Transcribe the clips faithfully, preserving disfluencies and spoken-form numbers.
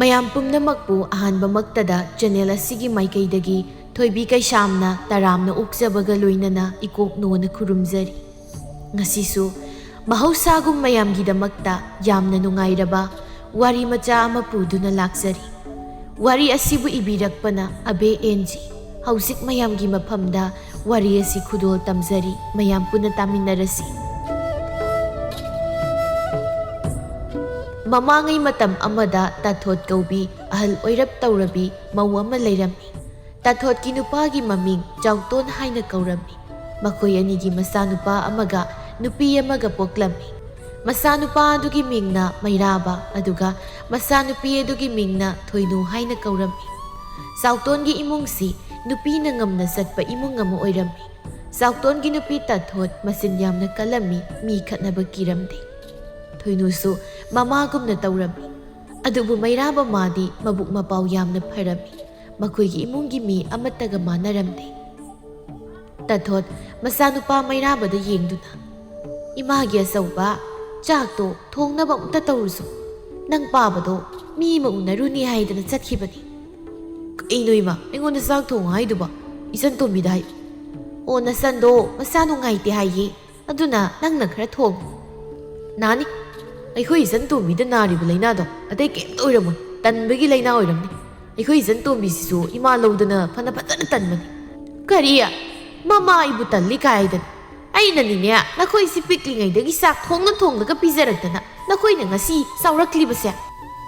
ꯃꯌꯥꯝ ꯄꯨꯝꯅꯃꯛꯄꯨ ꯑꯍꯥꯟꯕꯃꯛꯇꯗ ꯆꯦꯅꯦꯜ ꯑꯁꯤꯒꯤ ꯃꯥꯏꯀꯩꯗꯒꯤ ꯊꯣꯏꯕꯤ ꯀꯩꯁꯥꯝꯅ ꯇꯔꯥꯝꯅ ꯑꯣꯛꯆꯕꯒ ꯂꯣꯏꯅꯅ ꯏꯀꯣꯛ ꯅꯣꯟꯅ ꯈꯨꯔꯨꯝꯖꯔꯤ꯫ ꯉꯁꯤꯁꯨ ꯃꯍꯧꯁꯥꯒꯨꯝ ꯃꯌꯥꯝꯒꯤꯗꯃꯛꯇ ꯌꯥꯝꯅ ꯅꯨꯡꯉꯥꯏꯔꯕ ꯋꯥꯔꯤ ꯃꯆꯥ ꯑꯃ ꯄꯨꯗꯨꯅ ꯂꯥꯛꯆꯔꯤ꯫ ꯋꯥꯔꯤ ꯑꯁꯤꯕꯨ ꯏꯕꯤꯔꯛꯄꯅ ꯑꯕꯦ ꯑꯦꯟ ꯖꯤ꯫ ꯍꯧꯖꯤꯛ ꯃꯌꯥꯝꯒꯤ ꯃꯐꯝꯗ ꯋꯥꯔꯤ ꯑꯁꯤ ꯈꯨꯗꯣꯜ ꯇꯝꯖꯔꯤ, ꯃꯌꯥꯝ ꯄꯨꯟꯅ ꯇꯥꯃꯤꯟꯅꯔꯁꯤ꯫ ꯃꯃꯥꯡꯉꯩ ꯃꯇꯝ ꯑꯃꯗ ꯇꯥꯊꯣꯠ ꯀꯧꯕꯤ ꯑꯍꯜ ꯑꯣꯏꯔꯞ ꯇꯧꯔꯕꯤ ꯃꯧ ꯑꯃ ꯂꯩꯔꯝꯃꯤ꯫ ꯇꯥꯊꯣꯠꯀꯤ ꯅꯨꯄꯥꯒꯤ ꯃꯃꯤꯡ ꯆꯥꯎꯇꯣꯟ ꯍꯥꯏꯅ ꯀꯧꯔꯝꯃꯤ꯫ ꯃꯈꯣꯏ ꯑꯅꯤꯒꯤ ꯃꯆꯥꯅꯨꯄꯥ ꯑꯃꯒ ꯅꯨꯄꯤ ꯑꯃꯒ ꯄꯣꯛꯂꯝꯃꯤ꯫ ꯃꯆꯥꯅꯨꯄꯥ ꯑꯗꯨꯒꯤ ꯃꯤꯡꯅ ꯃꯩꯔꯥꯕ, ꯑꯗꯨꯒ ꯃꯆꯥꯅꯨꯄꯤ ꯑꯗꯨꯒꯤ ꯃꯤꯡꯅ ꯊꯣꯏꯅꯨ ꯍꯥꯏꯅ ꯀꯧꯔꯝꯃꯤ꯫ ꯆꯥꯎꯇꯣꯟꯒꯤ ꯏꯃꯨꯡꯁꯤ ꯅꯨꯄꯤꯅ ꯉꯝꯅ ꯆꯠꯄ ꯏꯃꯨꯡ ꯑꯃ ꯑꯣꯏꯔꯝꯃꯤ꯫ ꯆꯥꯎꯇꯣꯟꯒꯤ ꯅꯨꯄꯤ ꯇꯥꯊꯣꯠ ꯃꯆꯤꯟ ꯌꯥꯝꯅ ꯀꯜꯂꯝꯃꯤ, ꯃꯤ ꯈꯠꯅꯕ ꯀꯤꯔꯝꯗꯦ꯫ ꯊꯣꯏꯅꯨꯁꯨ ꯃꯃꯥꯒꯨꯝꯅ ꯇꯧꯔꯝꯃꯤ꯫ ꯑꯗꯨꯕꯨ ꯃꯩꯔꯥꯕ ꯃꯥꯗꯤ ꯃꯕꯨꯛ ꯃꯄꯥꯎ ꯌꯥꯝꯅ ꯐꯔꯝꯃꯤ꯫ ꯃꯈꯣꯏꯒꯤ ꯏꯃꯨꯡꯒꯤ ꯃꯤ ꯑꯃꯠꯇꯒ ꯃꯥꯟꯅꯔꯝꯗꯦ꯫ ꯇꯥꯊꯣꯠ ꯃꯆꯥꯅꯨꯄꯥ ꯃꯩꯔꯥꯕꯗ ꯌꯦꯡꯗꯨꯅ, "ꯏꯃꯥꯒꯤ ꯑꯆꯧꯕ, ꯆꯥꯛꯇꯣ ꯊꯣꯡꯅꯕ ꯑꯃꯨꯛꯇ ꯇꯧꯔꯨꯁꯨ꯫ ꯅꯪ ꯄꯥꯕꯗꯣ ꯃꯤ ꯑꯃ ꯎꯅꯔꯨꯅꯤ ꯍꯥꯏꯗꯅ ꯆꯠꯈꯤꯕꯅꯤ꯫" "ꯀꯩꯅꯣ ꯏꯃꯥ, ꯑꯩꯉꯣꯟꯗ ꯆꯥꯛ ꯊꯣꯡꯉꯨ ꯍꯥꯏꯗꯨꯕꯣ? ꯏꯆꯟ ꯇꯣꯝꯕꯤꯗ ꯍꯥꯏ꯫" "ꯑꯣ, ꯅꯆꯟꯗꯣ ꯃꯁꯥ ꯅꯨꯡꯉꯥꯏꯇꯦ ꯍꯥꯏꯌꯦ, ꯑꯗꯨꯅ ꯅꯪꯅ ꯈꯔ ꯊꯣꯡꯉꯨ꯫" "ꯅꯥꯅꯤ꯫ ꯑꯩꯈꯣꯏ ꯏꯆꯟ ꯇꯣꯝꯕꯤꯗ ꯅꯥꯔꯤꯕ ꯂꯥꯏꯅꯥꯗꯣ ꯑꯇꯩ ꯀꯩꯝꯇ ꯑꯣꯏꯔꯝꯃꯣꯏ꯫ ꯇꯟꯕꯒꯤ ꯂꯥꯏꯅꯥ ꯑꯣꯏꯔꯝꯅꯤ꯫ ꯑꯩꯈꯣꯏ ꯏꯆꯟ ꯇꯣꯝꯕꯤꯁꯤꯁꯨ ꯏꯃꯥ ꯂꯧꯗꯅ ꯐꯅ ꯐꯖꯅ ꯇꯟꯕꯅꯤ꯫" "ꯀꯔꯤ? ꯃꯃꯥ ꯑꯩꯕꯨ ꯇꯜꯂꯤ ꯀꯥꯏꯗꯅ? ꯑꯩꯅꯅꯤꯅꯦ ꯅꯈꯣꯏꯁꯤ ꯄꯤꯛꯂꯤꯉꯩꯗꯒꯤ ꯆꯥꯛ ꯊꯣꯡꯅ ꯊꯣꯡꯂꯒ ꯄꯤꯖꯔꯛꯇꯅ ꯅꯈꯣꯏꯅ ꯉꯁꯤ ꯆꯥꯎꯔꯛꯂꯤꯕꯁꯦ?"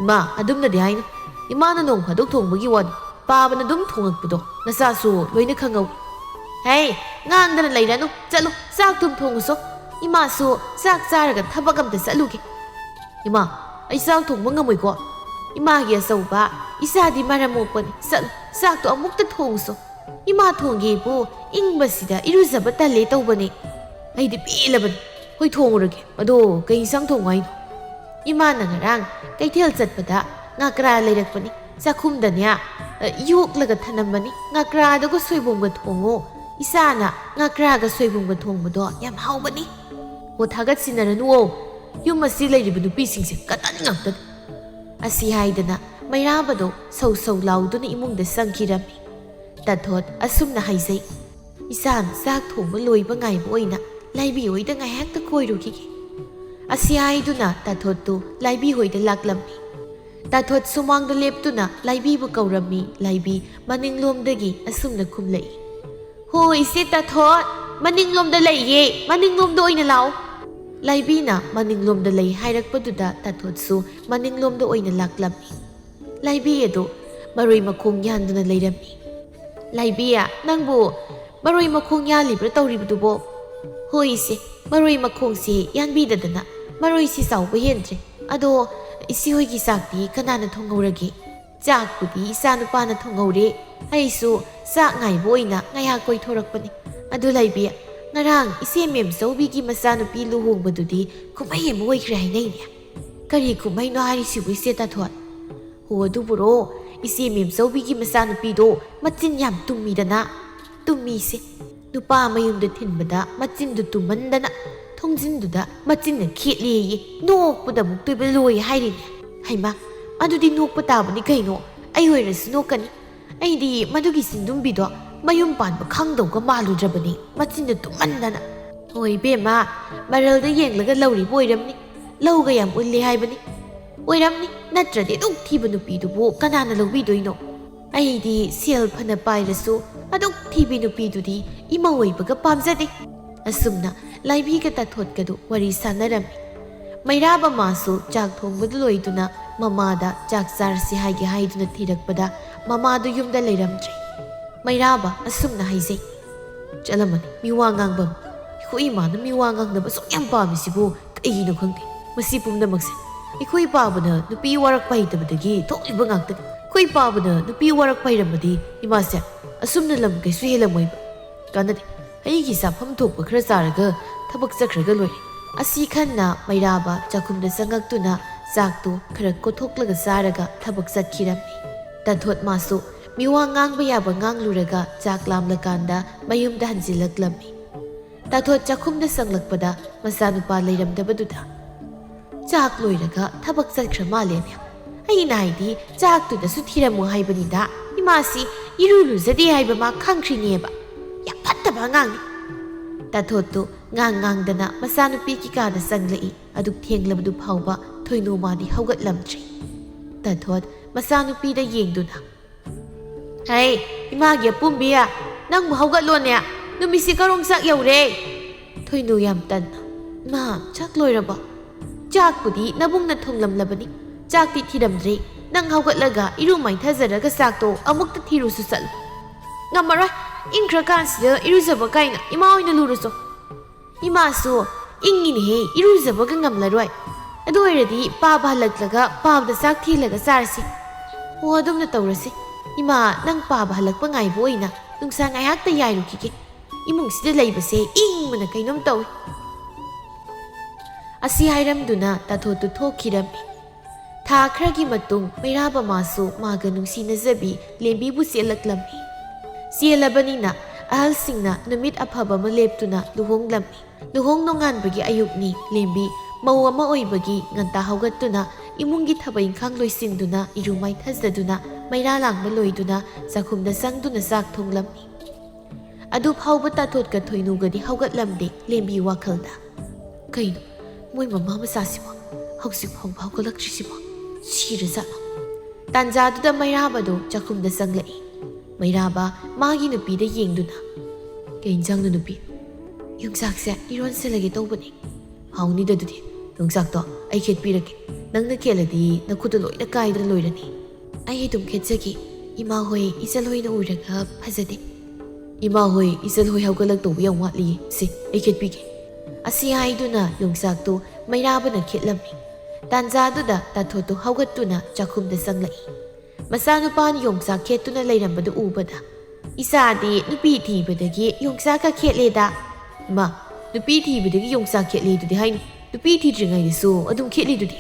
"ꯏꯃꯥ, ꯑꯗꯨꯝꯅꯗꯤ ꯍꯥꯏꯅꯨ꯫ ꯏꯃꯥꯅ ꯅꯣꯡ ꯐꯥꯗꯣꯛ ꯊꯣꯡꯕꯒꯤ ꯋꯥꯅꯤ꯫ ꯄꯥꯕꯅ ꯑꯗꯨꯝ ꯊꯣꯡꯉꯛꯄꯗꯣ ꯅꯆꯥꯁꯨ ꯂꯣꯏꯅ ꯈꯪꯍꯧꯏ꯫" "ꯍꯦ, ꯉꯥꯡꯗꯅ ꯂꯩꯔꯅꯨ꯫ ꯆꯠꯂꯨ, ꯆꯥꯛ ꯊꯨꯝ ꯊꯣꯡꯉꯨꯁꯣ꯫ ꯏꯃꯥꯁꯨ ꯆꯥꯛ ꯆꯥꯔꯒ ꯊꯕꯛ ꯑꯝꯇ ꯆꯠꯂꯨꯒꯦ꯫" "ꯏꯃꯥ, ꯑꯩ ꯆꯥꯛ ꯊꯣꯡꯕ ꯉꯝꯃꯣꯏꯀꯣ꯫ ꯏꯃꯥꯒꯤ ꯑꯆꯧꯕ, ꯏꯆꯥꯗꯤ ꯃꯔꯝ ꯃꯣꯛꯄꯅꯤ꯫ ꯆꯠꯂꯨ, ꯆꯥꯛꯇꯣ ꯑꯃꯨꯛꯇ ꯊꯣꯡꯉꯨꯁꯣ꯫ ꯏꯃꯥ ꯊꯣꯡꯒꯦꯕꯨ ꯏꯪꯕꯁꯤꯗ ꯏꯔꯨꯖꯕ ꯇꯜꯂꯦ ꯇꯧꯕꯅꯦ꯫ ꯑꯩꯗꯤ ꯄꯦꯜꯂꯕꯅꯤ꯫ ꯍꯣꯏ, ꯊꯣꯡꯉꯨꯔꯒꯦ꯫ ꯑꯗꯣ ꯀꯩ ꯏꯟꯁꯥꯡ ꯊꯣꯡꯉꯨ ꯍꯥꯏꯅꯣ?" "ꯏꯃꯥꯅ ꯉꯔꯥꯡ ꯀꯩꯊꯦꯜ ꯆꯠꯄꯗ ꯉꯥꯀ꯭ꯔꯥ ꯂꯩꯔꯛꯄꯅꯤ꯫ ꯆꯥꯛꯈꯨꯝꯗꯅꯦ, ꯑ, ꯌꯣꯛꯂꯒ ꯊꯅꯝꯕꯅꯤ꯫ ꯉꯥꯀ꯭ꯔꯥꯗꯨꯒ ꯁꯣꯏꯕꯨꯝꯒ ꯊꯣꯡꯉꯣ꯫ ꯏꯆꯥꯅ ꯉꯥꯀ꯭ꯔꯥꯒ ꯁꯣꯏꯕꯨꯝꯒ ꯊꯣꯡꯕꯗꯣ ꯌꯥꯝ ꯍꯥꯎꯕꯅꯤ꯫" "ꯑꯣ, ꯊꯥꯒꯠꯁꯤꯟꯅꯔꯅꯨꯋꯣ꯫ ꯌꯨꯝ ꯑꯁꯤ ꯂꯩꯔꯤꯕ ꯅꯨꯄꯤꯁꯤꯡꯁꯦ ꯀꯇꯟ ꯉꯥꯛꯇꯅꯤ꯫" ꯑꯁꯤ ꯍꯥꯏꯗꯅ ꯃꯩꯔꯥꯕꯗꯣ ꯁꯧ ꯁꯧ ꯂꯥꯎꯗꯨꯅ ꯏꯃꯨꯡꯗ ꯆꯪꯈꯤꯔꯝꯃꯤ꯫ ꯇꯥꯊꯣꯠ ꯑꯁꯨꯝꯅ ꯍꯥꯏꯖꯩ, "ꯏꯆꯥꯅ ꯆꯥꯛ ꯊꯣꯡꯕ ꯂꯣꯏꯕ ꯉꯥꯏꯕ ꯑꯣꯏꯅ ꯂꯥꯏꯕꯤ ꯍꯣꯏꯗ ꯉꯥꯏꯍꯥꯛꯇ ꯀꯣꯏꯔꯨꯈꯤꯒꯦ"꯫ ꯑꯁꯤ ꯍꯥꯏꯗꯨꯅ ꯇꯥꯊꯣꯠꯇꯨ ꯂꯥꯏꯕꯤ ꯍꯣꯏꯗ ꯂꯥꯛꯂꯝꯃꯤ꯫ ꯇꯥꯊꯣꯠ ꯁꯨꯃꯥꯡꯗ ꯂꯦꯞꯇꯨꯅ ꯂꯥꯏꯕꯤꯕꯨ ꯀꯧꯔꯝꯃꯤ꯫ ꯂꯥꯏꯕꯤ ꯃꯅꯤꯡꯂꯣꯝꯗꯒꯤ ꯑꯁꯨꯝꯅ ꯈꯨꯝꯂꯛꯏ, "ꯍꯣ ꯏꯆꯦ ꯇꯥꯊꯣꯠ, ꯃꯅꯤꯡꯂꯣꯝꯗ ꯂꯩꯌꯦ, ꯃꯅꯤꯡꯂꯣꯝꯗ ꯑꯣꯏꯅ ꯂꯥꯛꯑꯣ"꯫ ꯂꯥꯏꯕꯤꯅ ꯃꯅꯤꯡꯂꯣꯝꯗ ꯂꯩ ꯍꯥꯏꯔꯛꯄꯗꯨꯗ ꯇꯥꯊꯣꯠꯁꯨ ꯃꯅꯤꯡꯂꯣꯝꯗ ꯑꯣꯏꯅ ꯂꯥꯛꯂꯝꯃꯤ꯫ ꯂꯥꯏꯕꯤ ꯑꯗꯨ ꯃꯔꯣꯏ ꯃꯈꯣꯡ ꯌꯥꯟꯗꯨꯅ ꯂꯩꯔꯝꯃꯤ꯫ "ꯂꯥꯏꯕꯤ, ꯅꯪꯕꯨ ꯃꯔꯣꯏ ꯃꯈꯣꯡ ꯌꯥꯜꯂꯤꯕ꯭ꯔꯥ ꯇꯧꯔꯤꯕꯗꯨꯕꯣ?" "ꯍꯣꯏ ꯏꯆꯦ, ꯃꯔꯣꯏ ꯃꯈꯣꯡꯁꯦ ꯌꯥꯟꯕꯤꯗꯗꯅ ꯃꯔꯣꯏꯁꯤ ꯆꯥꯎꯕ ꯍꯦꯟꯗ꯭ꯔꯦ꯫ ꯑꯗꯣ ꯏꯆꯦ ꯍꯣꯏꯒꯤ ꯆꯥꯛꯇꯤ ꯀꯅꯥꯅ ꯊꯣꯡꯍꯧꯔꯒꯦ?" "ꯆꯥꯛꯄꯨꯗꯤ ꯏꯆꯥ ꯅꯨꯄꯥꯅ ꯊꯣꯡꯍꯧꯔꯦ꯫ ꯑꯩꯁꯨ ꯆꯥꯛ ꯉꯥꯏꯕ ꯑꯣꯏꯅ ꯉꯥꯏꯍꯥꯛ ꯀꯣꯏꯊꯣꯔꯛꯄꯅꯤ꯫ ꯑꯗꯨ ꯂꯥꯏꯕꯤ, ꯉꯔꯥꯡ ꯏꯆꯦ ꯃꯦꯝꯆꯧꯕꯤꯒꯤ ꯃꯆꯥꯅꯨꯄꯤ ꯂꯨꯍꯣꯡꯕꯗꯨꯗꯤ ꯀꯨꯝꯍꯩ ꯑꯃ ꯑꯣꯏꯈ꯭ꯔꯦ ꯍꯥꯏꯅꯩꯅꯦ꯫ ꯀꯔꯤ ꯀꯨꯝꯍꯩꯅꯣ ꯍꯥꯏꯔꯤꯁꯤꯕꯨ ꯏꯆꯦ ꯇꯥꯊꯣꯠ?" "ꯍꯣ ꯑꯗꯨꯕꯨꯔꯣ, ꯏꯆꯦ ꯃꯦꯝꯆꯧꯕꯤꯒꯤ ꯃꯆꯥꯅꯨꯄꯤꯗꯣ ꯃꯆꯤꯟ ꯌꯥꯝ ꯇꯨꯝꯃꯤꯗꯅ"꯫ "ꯇꯨꯝꯃꯤꯁꯦ, ꯅꯨꯄꯥ ꯃꯌꯨꯝꯗ ꯊꯤꯟꯕꯗ ꯃꯆꯤꯟꯗꯨ ꯇꯨꯝꯃꯟꯗꯅ ꯊꯣꯡꯖꯤꯟꯗꯨꯗ ꯃꯆꯤꯟꯅ ꯈꯦꯠꯂꯦꯌꯦ, ꯅꯣꯛꯄꯗ ꯑꯃꯨꯛꯇꯣꯏꯕ ꯂꯣꯏ ꯍꯥꯏꯔꯤꯅꯦ꯫ ꯍꯩꯃꯥ, ꯑꯗꯨꯗꯤ ꯅꯣꯛꯄ ꯇꯥꯕꯅꯤ ꯀꯩꯅꯣ, ꯑꯩ ꯑꯣꯏꯔꯁꯨ ꯅꯣꯛꯀꯅꯤ꯫ ꯑꯩꯗꯤ ꯃꯗꯨꯒꯤ ꯆꯤꯟꯗꯨꯝꯕꯤꯗꯣ ꯃꯌꯨꯝ ꯄꯥꯟꯕ ꯈꯪꯗꯧꯒ ꯃꯥꯜꯂꯨꯗ꯭ꯔꯕꯅꯤ, ꯃꯆꯤꯟꯗꯨ ꯇꯨꯝꯃꯟꯗꯅ"꯫ "ꯍꯣꯏ ꯏꯕꯦꯝꯃ, ꯃꯔꯜꯗ ꯌꯦꯡꯂꯒ ꯂꯧꯔꯤꯕ ꯑꯣꯏꯔꯝꯅꯤ, ꯂꯧꯒ ꯌꯥꯝ ꯎꯜꯂꯦ ꯍꯥꯏꯕꯅꯤ꯫ ꯑꯣꯏꯔꯝꯅꯤ, ꯅꯠꯇ꯭ꯔꯗꯤ ꯑꯗꯨꯛ ꯊꯤꯕ ꯅꯨꯄꯤꯗꯨꯕꯨ ꯀꯅꯥꯅ ꯂꯧꯕꯤꯗꯣꯏꯅꯣ? ꯑꯩꯗꯤ ꯁꯦꯜ ꯐꯅ ꯄꯥꯏꯔꯁꯨ ꯑꯗꯨꯛ ꯊꯤꯕꯤ ꯅꯨꯄꯤꯗꯨꯗꯤ ꯏꯃꯧ ꯑꯣꯏꯕꯒ ꯄꯥꯝꯖꯗꯦ"꯫ ꯑꯁꯨꯝꯅ ꯂꯥꯏꯕꯤꯒ ꯇꯥꯊꯣꯠꯀꯗꯨ ꯋꯥꯔꯤ ꯁꯥꯟꯅꯔꯝꯃꯤ꯫ ꯃꯩꯔꯥꯕ ꯃꯥꯁꯨ ꯆꯥꯛ ꯊꯣꯡꯕꯗꯨ ꯂꯣꯏꯗꯨꯅ ꯃꯃꯥꯗ ꯆꯥꯛ ꯆꯥꯔꯁꯤ ꯍꯥꯏꯒꯦ ꯍꯥꯏꯗꯨꯅ ꯊꯤꯔꯛꯄꯗ ꯃꯃꯥꯗꯨ ꯌꯨꯝꯗ ꯂꯩꯔꯝꯗ꯭ꯔꯦ꯫ ꯃꯩꯔꯥꯕ ꯑꯁꯨꯝꯅ ꯍꯥꯏꯖꯩ, "ꯆꯠꯂꯝꯃꯅꯤ ꯃꯤ ꯋꯥ ꯉꯥꯡꯕ ꯑꯃ꯫ ꯑꯩꯈꯣꯏ ꯏꯃꯥꯅ ꯃꯤ ꯋꯥ ꯉꯥꯡꯅꯕ ꯑꯁꯨꯛ ꯌꯥꯝ ꯄꯥꯝꯃꯤꯁꯤꯕꯨ ꯀꯩꯒꯤꯅꯣ ꯈꯪꯗꯦ꯫ ꯃꯁꯤ ꯄꯨꯝꯅꯃꯛꯁꯦ ꯑꯩꯈꯣꯏ ꯄꯥꯕꯅ ꯅꯨꯄꯤ ꯋꯥꯔꯛꯄ ꯍꯩꯇꯕꯗꯒꯤ ꯊꯣꯛꯂꯤꯕ ꯉꯥꯛꯇꯅꯤ꯫ ꯑꯩꯈꯣꯏ ꯄꯥꯕꯅ ꯅꯨꯄꯤ ꯋꯥꯔꯛꯄ ꯍꯩꯔꯝꯃꯗꯤ ꯏꯃꯥꯁꯦ ꯑꯁꯨꯝꯅ ꯂꯝ ꯀꯩꯁꯨ ꯍꯦꯜꯂꯝꯃꯣꯏꯕ꯫ ꯀꯥꯟꯅꯗꯦ, ꯑꯩꯒꯤ ꯆꯥꯐꯝ ꯊꯣꯛꯄ ꯈꯔ ꯆꯥꯔꯒ ꯊꯕꯛ ꯆꯠꯈ꯭ꯔꯒ ꯂꯣꯏꯔꯦ"꯫ ꯑꯁꯤ ꯈꯟꯅ ꯃꯩꯔꯥꯕ ꯆꯥꯛꯈꯨꯝꯗ ꯆꯪꯉꯛꯇꯨꯅ ꯆꯥꯛꯇꯨ ꯈꯔ ꯀꯣꯊꯣꯛꯂꯒ ꯆꯥꯔꯒ ꯊꯕꯛ ꯆꯠꯈꯤꯔꯝꯃꯤ꯫ ꯇꯥꯊꯣꯠ ꯃꯥꯁꯨ ꯃꯤꯋꯥ ꯉꯥꯡꯕ ꯌꯥꯕ ꯉꯥꯡꯂꯨꯔꯒ ꯆꯥꯛ ꯂꯥꯝꯂꯀꯥꯟꯗ ꯃꯌꯨꯝꯗ ꯍꯟꯖꯤꯜꯂꯛꯂꯝꯃꯤ꯫ ꯇꯥꯊꯣꯠ ꯆꯥꯛꯈꯨꯝꯗ ꯆꯪꯂꯛꯄꯗ ꯃꯆꯥꯅꯨꯄꯥ ꯂꯩꯔꯝꯗꯕꯗꯨꯗ, "ꯆꯥꯛ ꯂꯣꯏꯔꯒ ꯊꯕꯛ ꯆꯠꯈ꯭ꯔ ꯃꯥꯜꯂꯦꯅꯦ꯫ "ꯑꯩꯅ ꯍꯥꯏꯗꯤ ꯆꯥꯛꯇꯨꯗꯁꯨ ꯊꯤꯔꯝꯃꯨ ꯍꯥꯏꯕꯅꯤꯗ꯫ ꯏꯃꯥꯁꯤ ꯏꯔꯨ ꯂꯨꯖꯗꯦ ꯍꯥꯏꯕ ꯃꯥ ꯈꯪꯈ꯭ꯔꯤꯅꯦꯕ꯫ ꯌꯥꯝ ꯐꯠꯇꯕ ꯑꯉꯥꯡꯅꯤ꯫" ꯇꯥꯊꯣꯠꯇꯨ ꯉꯥꯡ ꯉꯥꯡꯗꯅ ꯃꯆꯥꯅꯨꯄꯤ ꯀꯤꯀꯥꯗ ꯆꯪꯂꯛꯏ꯫ ꯑꯗꯨꯛ ꯊꯦꯡꯂꯕꯗꯨ ꯐꯥꯎꯕ ꯊꯣꯏꯅꯨ ꯃꯥꯗꯤ ꯍꯧꯒꯠꯂꯝꯗ꯭ꯔꯤ꯫ ꯇꯥꯊꯣꯠ ꯃꯆꯥꯅꯨꯄꯤꯗ ꯌꯦꯡꯗꯨꯅ, "ꯍꯩ, ꯏꯃꯥꯒꯤ ꯑꯄꯨꯝꯕꯤ, ꯅꯪꯕꯨ ꯍꯧꯒꯠꯂꯣꯅꯦ꯫ ꯅꯨꯃꯤꯠꯁꯤ ꯀꯔꯣꯡ ꯆꯥꯛ ꯌꯧꯔꯦ꯫" ꯊꯣꯏꯅꯨ ꯌꯥꯝ ꯇꯟꯅ, "ꯃꯥ, ꯆꯥꯛ ꯂꯣꯏꯔꯕꯣ?" "ꯆꯥꯛꯄꯨꯗꯤ ꯅꯕꯨꯡꯅ ꯊꯣꯡꯂꯝꯂꯕꯅꯤ꯫ ꯆꯥꯛꯇꯤ ꯊꯤꯔꯝꯗ꯭ꯔꯤ꯫ ꯅꯪ ꯍꯧꯒꯠꯂꯒ ꯏꯔꯨ ꯃꯥꯏꯊꯖꯔꯒ ꯆꯥꯛꯇꯣ ꯑꯃꯨꯛꯇ ꯊꯤꯔꯨꯁꯨ ꯆꯠꯂꯨ꯫" "ꯉꯝꯃꯔꯣꯏ꯫ ꯏꯪꯈ꯭ꯔꯀꯥꯟꯁꯤꯗ ꯏꯔꯨꯖꯕ ꯀꯥꯏꯅ꯫ ꯏꯃꯥ ꯑꯣꯏꯅ ꯂꯨꯔꯨꯆꯣ꯫" "ꯏꯃꯥꯁꯨ ꯏꯪꯉꯤꯅꯦꯍꯦ, ꯏꯔꯨꯖꯕꯒ ꯉꯝꯂꯔꯣꯏ꯫ ꯑꯗꯨ ꯑꯣꯏꯔꯗꯤ ꯄꯥꯕ ꯍꯜꯂꯛꯂꯒ ꯄꯥꯕꯗ ꯆꯥꯛ ꯊꯤꯜꯂꯒ ꯆꯥꯔꯁꯤ꯫" "ꯑꯣ, ꯑꯗꯨꯝꯅ ꯇꯧꯔꯁꯤ꯫ ꯏꯃꯥ, ꯅꯪ ꯄꯥꯕ ꯍꯜꯂꯛꯄ ꯉꯥꯏꯕ ꯑꯣꯏꯅ ꯅꯨꯡꯁꯥ ꯉꯥꯏꯍꯥꯛꯇ ꯌꯥꯏꯔꯨꯈꯤꯒꯦ꯫ ꯏꯃꯨꯡꯁꯤꯗ ꯂꯩꯕꯁꯦ ꯏꯪꯕꯅ ꯀꯩꯅꯣꯝ ꯇꯧꯏ꯫" ꯑꯁꯤ ꯍꯥꯏꯔꯝꯗꯨꯅ ꯇꯥꯊꯣꯠꯇꯨ ꯊꯣꯛꯈꯤꯔꯝꯃꯤ꯫ ꯊꯥ ꯈꯔꯒꯤ ꯃꯇꯨꯡ ꯃꯩꯔꯥꯕ ꯃꯥꯁꯨ ꯃꯥꯒ ꯅꯨꯡꯁꯤꯅꯖꯕꯤ ꯂꯦꯝꯕꯤꯕꯨ ꯆꯦꯜꯂꯛꯂꯝꯃꯤ꯫ ꯆꯦꯜꯂꯕꯅꯤꯅ ꯑꯍꯜꯁꯤꯡꯅ ꯅꯨꯃꯤꯠ ꯑꯐꯕ ꯑꯃ ꯂꯦꯞꯇꯨꯅ ꯂꯨꯍꯣꯡꯂꯝꯃꯤ꯫ ꯂꯨꯍꯣꯡ ꯅꯣꯡꯉꯥꯟꯕꯒꯤ ꯑꯌꯨꯛꯅꯤ꯫ ꯂꯦꯝꯕꯤ ꯃꯧ ꯑꯃ ꯑꯣꯏꯕꯒꯤ ꯉꯟꯇꯥ ꯍꯧꯒꯠꯇꯨꯅ ꯏꯃꯨꯡꯒꯤ ꯊꯕꯛ ꯏꯪꯈꯥꯡ ꯂꯣꯏꯁꯤꯟꯗꯨꯅ ꯏꯔꯨ ꯃꯥꯏꯊꯖꯗꯨꯅ ꯃꯩꯔꯥ ꯂꯥꯡꯕ ꯂꯣꯏꯗꯨꯅ ꯆꯥꯛꯈꯨꯝꯗ ꯆꯪꯗꯨꯅ ꯆꯥꯛ ꯊꯣꯡꯂꯝꯃꯤ꯫ ꯑꯗꯨ ꯐꯥꯎꯕ ꯇꯥꯊꯣꯠꯀ ꯊꯣꯏꯅꯨꯒꯗꯤ ꯍꯧꯒꯠꯂꯝꯗꯦ ꯂꯦꯝꯕꯤ ꯋꯥꯈꯜꯗ꯫ "ꯀꯩꯅꯣ, ꯃꯣꯏ ꯃꯃꯥ ꯃꯆꯥꯁꯤꯕꯣ ꯍꯧꯖꯤꯛ ꯐꯥꯎꯕ ꯍꯧꯒꯠꯂꯛꯇ꯭ꯔꯤꯁꯤꯕꯣ? ꯁꯤꯔꯖꯥꯠꯂꯣ?" ꯇꯥꯟꯖꯥꯗꯨꯗ ꯃꯩꯔꯥꯕꯗꯣ ꯆꯥꯛꯈꯨꯝꯗ ꯆꯪꯂꯛꯏ꯫ ꯃꯩꯔꯥꯕ ꯃꯥꯒꯤ ꯅꯨꯄꯤꯗ ꯌꯦꯡꯗꯨꯅ, "ꯀꯩ ꯏꯟꯖꯥꯡꯅꯣ ꯅꯨꯄꯤ?" "ꯌꯣꯡꯆꯥꯛꯁꯦ ꯏꯔꯣꯟꯁꯤꯜꯂꯒꯦ ꯇꯧꯕꯅꯦ꯫" "ꯍꯥꯎꯅꯤꯗ ꯑꯗꯨꯗꯤ꯫ ꯌꯣꯡꯆꯥꯛꯇꯣ ꯑꯩ ꯈꯦꯠꯄꯤꯔꯒꯦ꯫ ꯅꯪꯅ ꯈꯦꯠꯂꯗꯤ ꯅꯈꯨꯠꯇꯣ ꯂꯣꯏꯅ ꯀꯥꯏꯗꯅ ꯂꯣꯏꯔꯅꯤ꯫" "ꯑꯩ ꯑꯗꯨꯝ ꯈꯦꯠꯆꯒꯦ꯫ ꯏꯃꯥ ꯍꯣꯏ, ꯏꯆꯜ ꯍꯣꯏꯅ ꯎꯔꯒ ꯐꯖꯗꯦ꯫" "ꯏꯃꯥ ꯍꯣꯏ, ꯏꯆꯜ ꯍꯣꯏ ꯍꯧꯒꯠꯂꯛꯇꯧꯕ ꯌꯥꯝ ꯋꯥꯠꯂꯤꯌꯦ꯫ ꯁꯦ, ꯑꯩ ꯈꯦꯠꯄꯤꯒꯦ꯫" ꯑꯁꯤ ꯍꯥꯏꯗꯨꯅ ꯌꯣꯡꯆꯥꯛꯇꯨ ꯃꯩꯔꯥꯕꯅ ꯈꯦꯠꯂꯝꯃꯤ꯫ ꯇꯥꯟꯖꯥꯗꯨꯗ ꯇꯥꯊꯣꯠꯇꯨ ꯍꯧꯒꯠꯇꯨꯅ ꯆꯥꯛꯈꯨꯝꯗ ꯆꯪꯂꯛꯏ꯫ ꯃꯆꯥꯅꯨꯄꯥꯅ ꯌꯣꯡꯆꯥꯛ ꯈꯦꯠꯇꯨꯅ ꯂꯩꯔꯝꯕꯗꯨ ꯎꯕꯗ, "ꯏꯆꯥꯗꯤ ꯅꯨꯄꯤ ꯊꯤꯕꯗꯒꯤ ꯌꯣꯡꯆꯥꯛꯀ ꯈꯦꯠꯂꯦꯗ꯫" "ꯏꯃꯥ, ꯅꯨꯄꯤ ꯊꯤꯕꯗꯒꯤ ꯌꯣꯡꯆꯥꯛ ꯈꯦꯠꯂꯦ ꯑꯗꯨꯗꯤ ꯍꯥꯏꯅꯤ? ꯅꯨꯄꯤ ꯊꯤꯗ꯭ꯔꯤꯉꯩꯗꯁꯨ ꯑꯗꯨꯝ ꯈꯦꯠꯂꯤꯗꯨꯗꯤ?"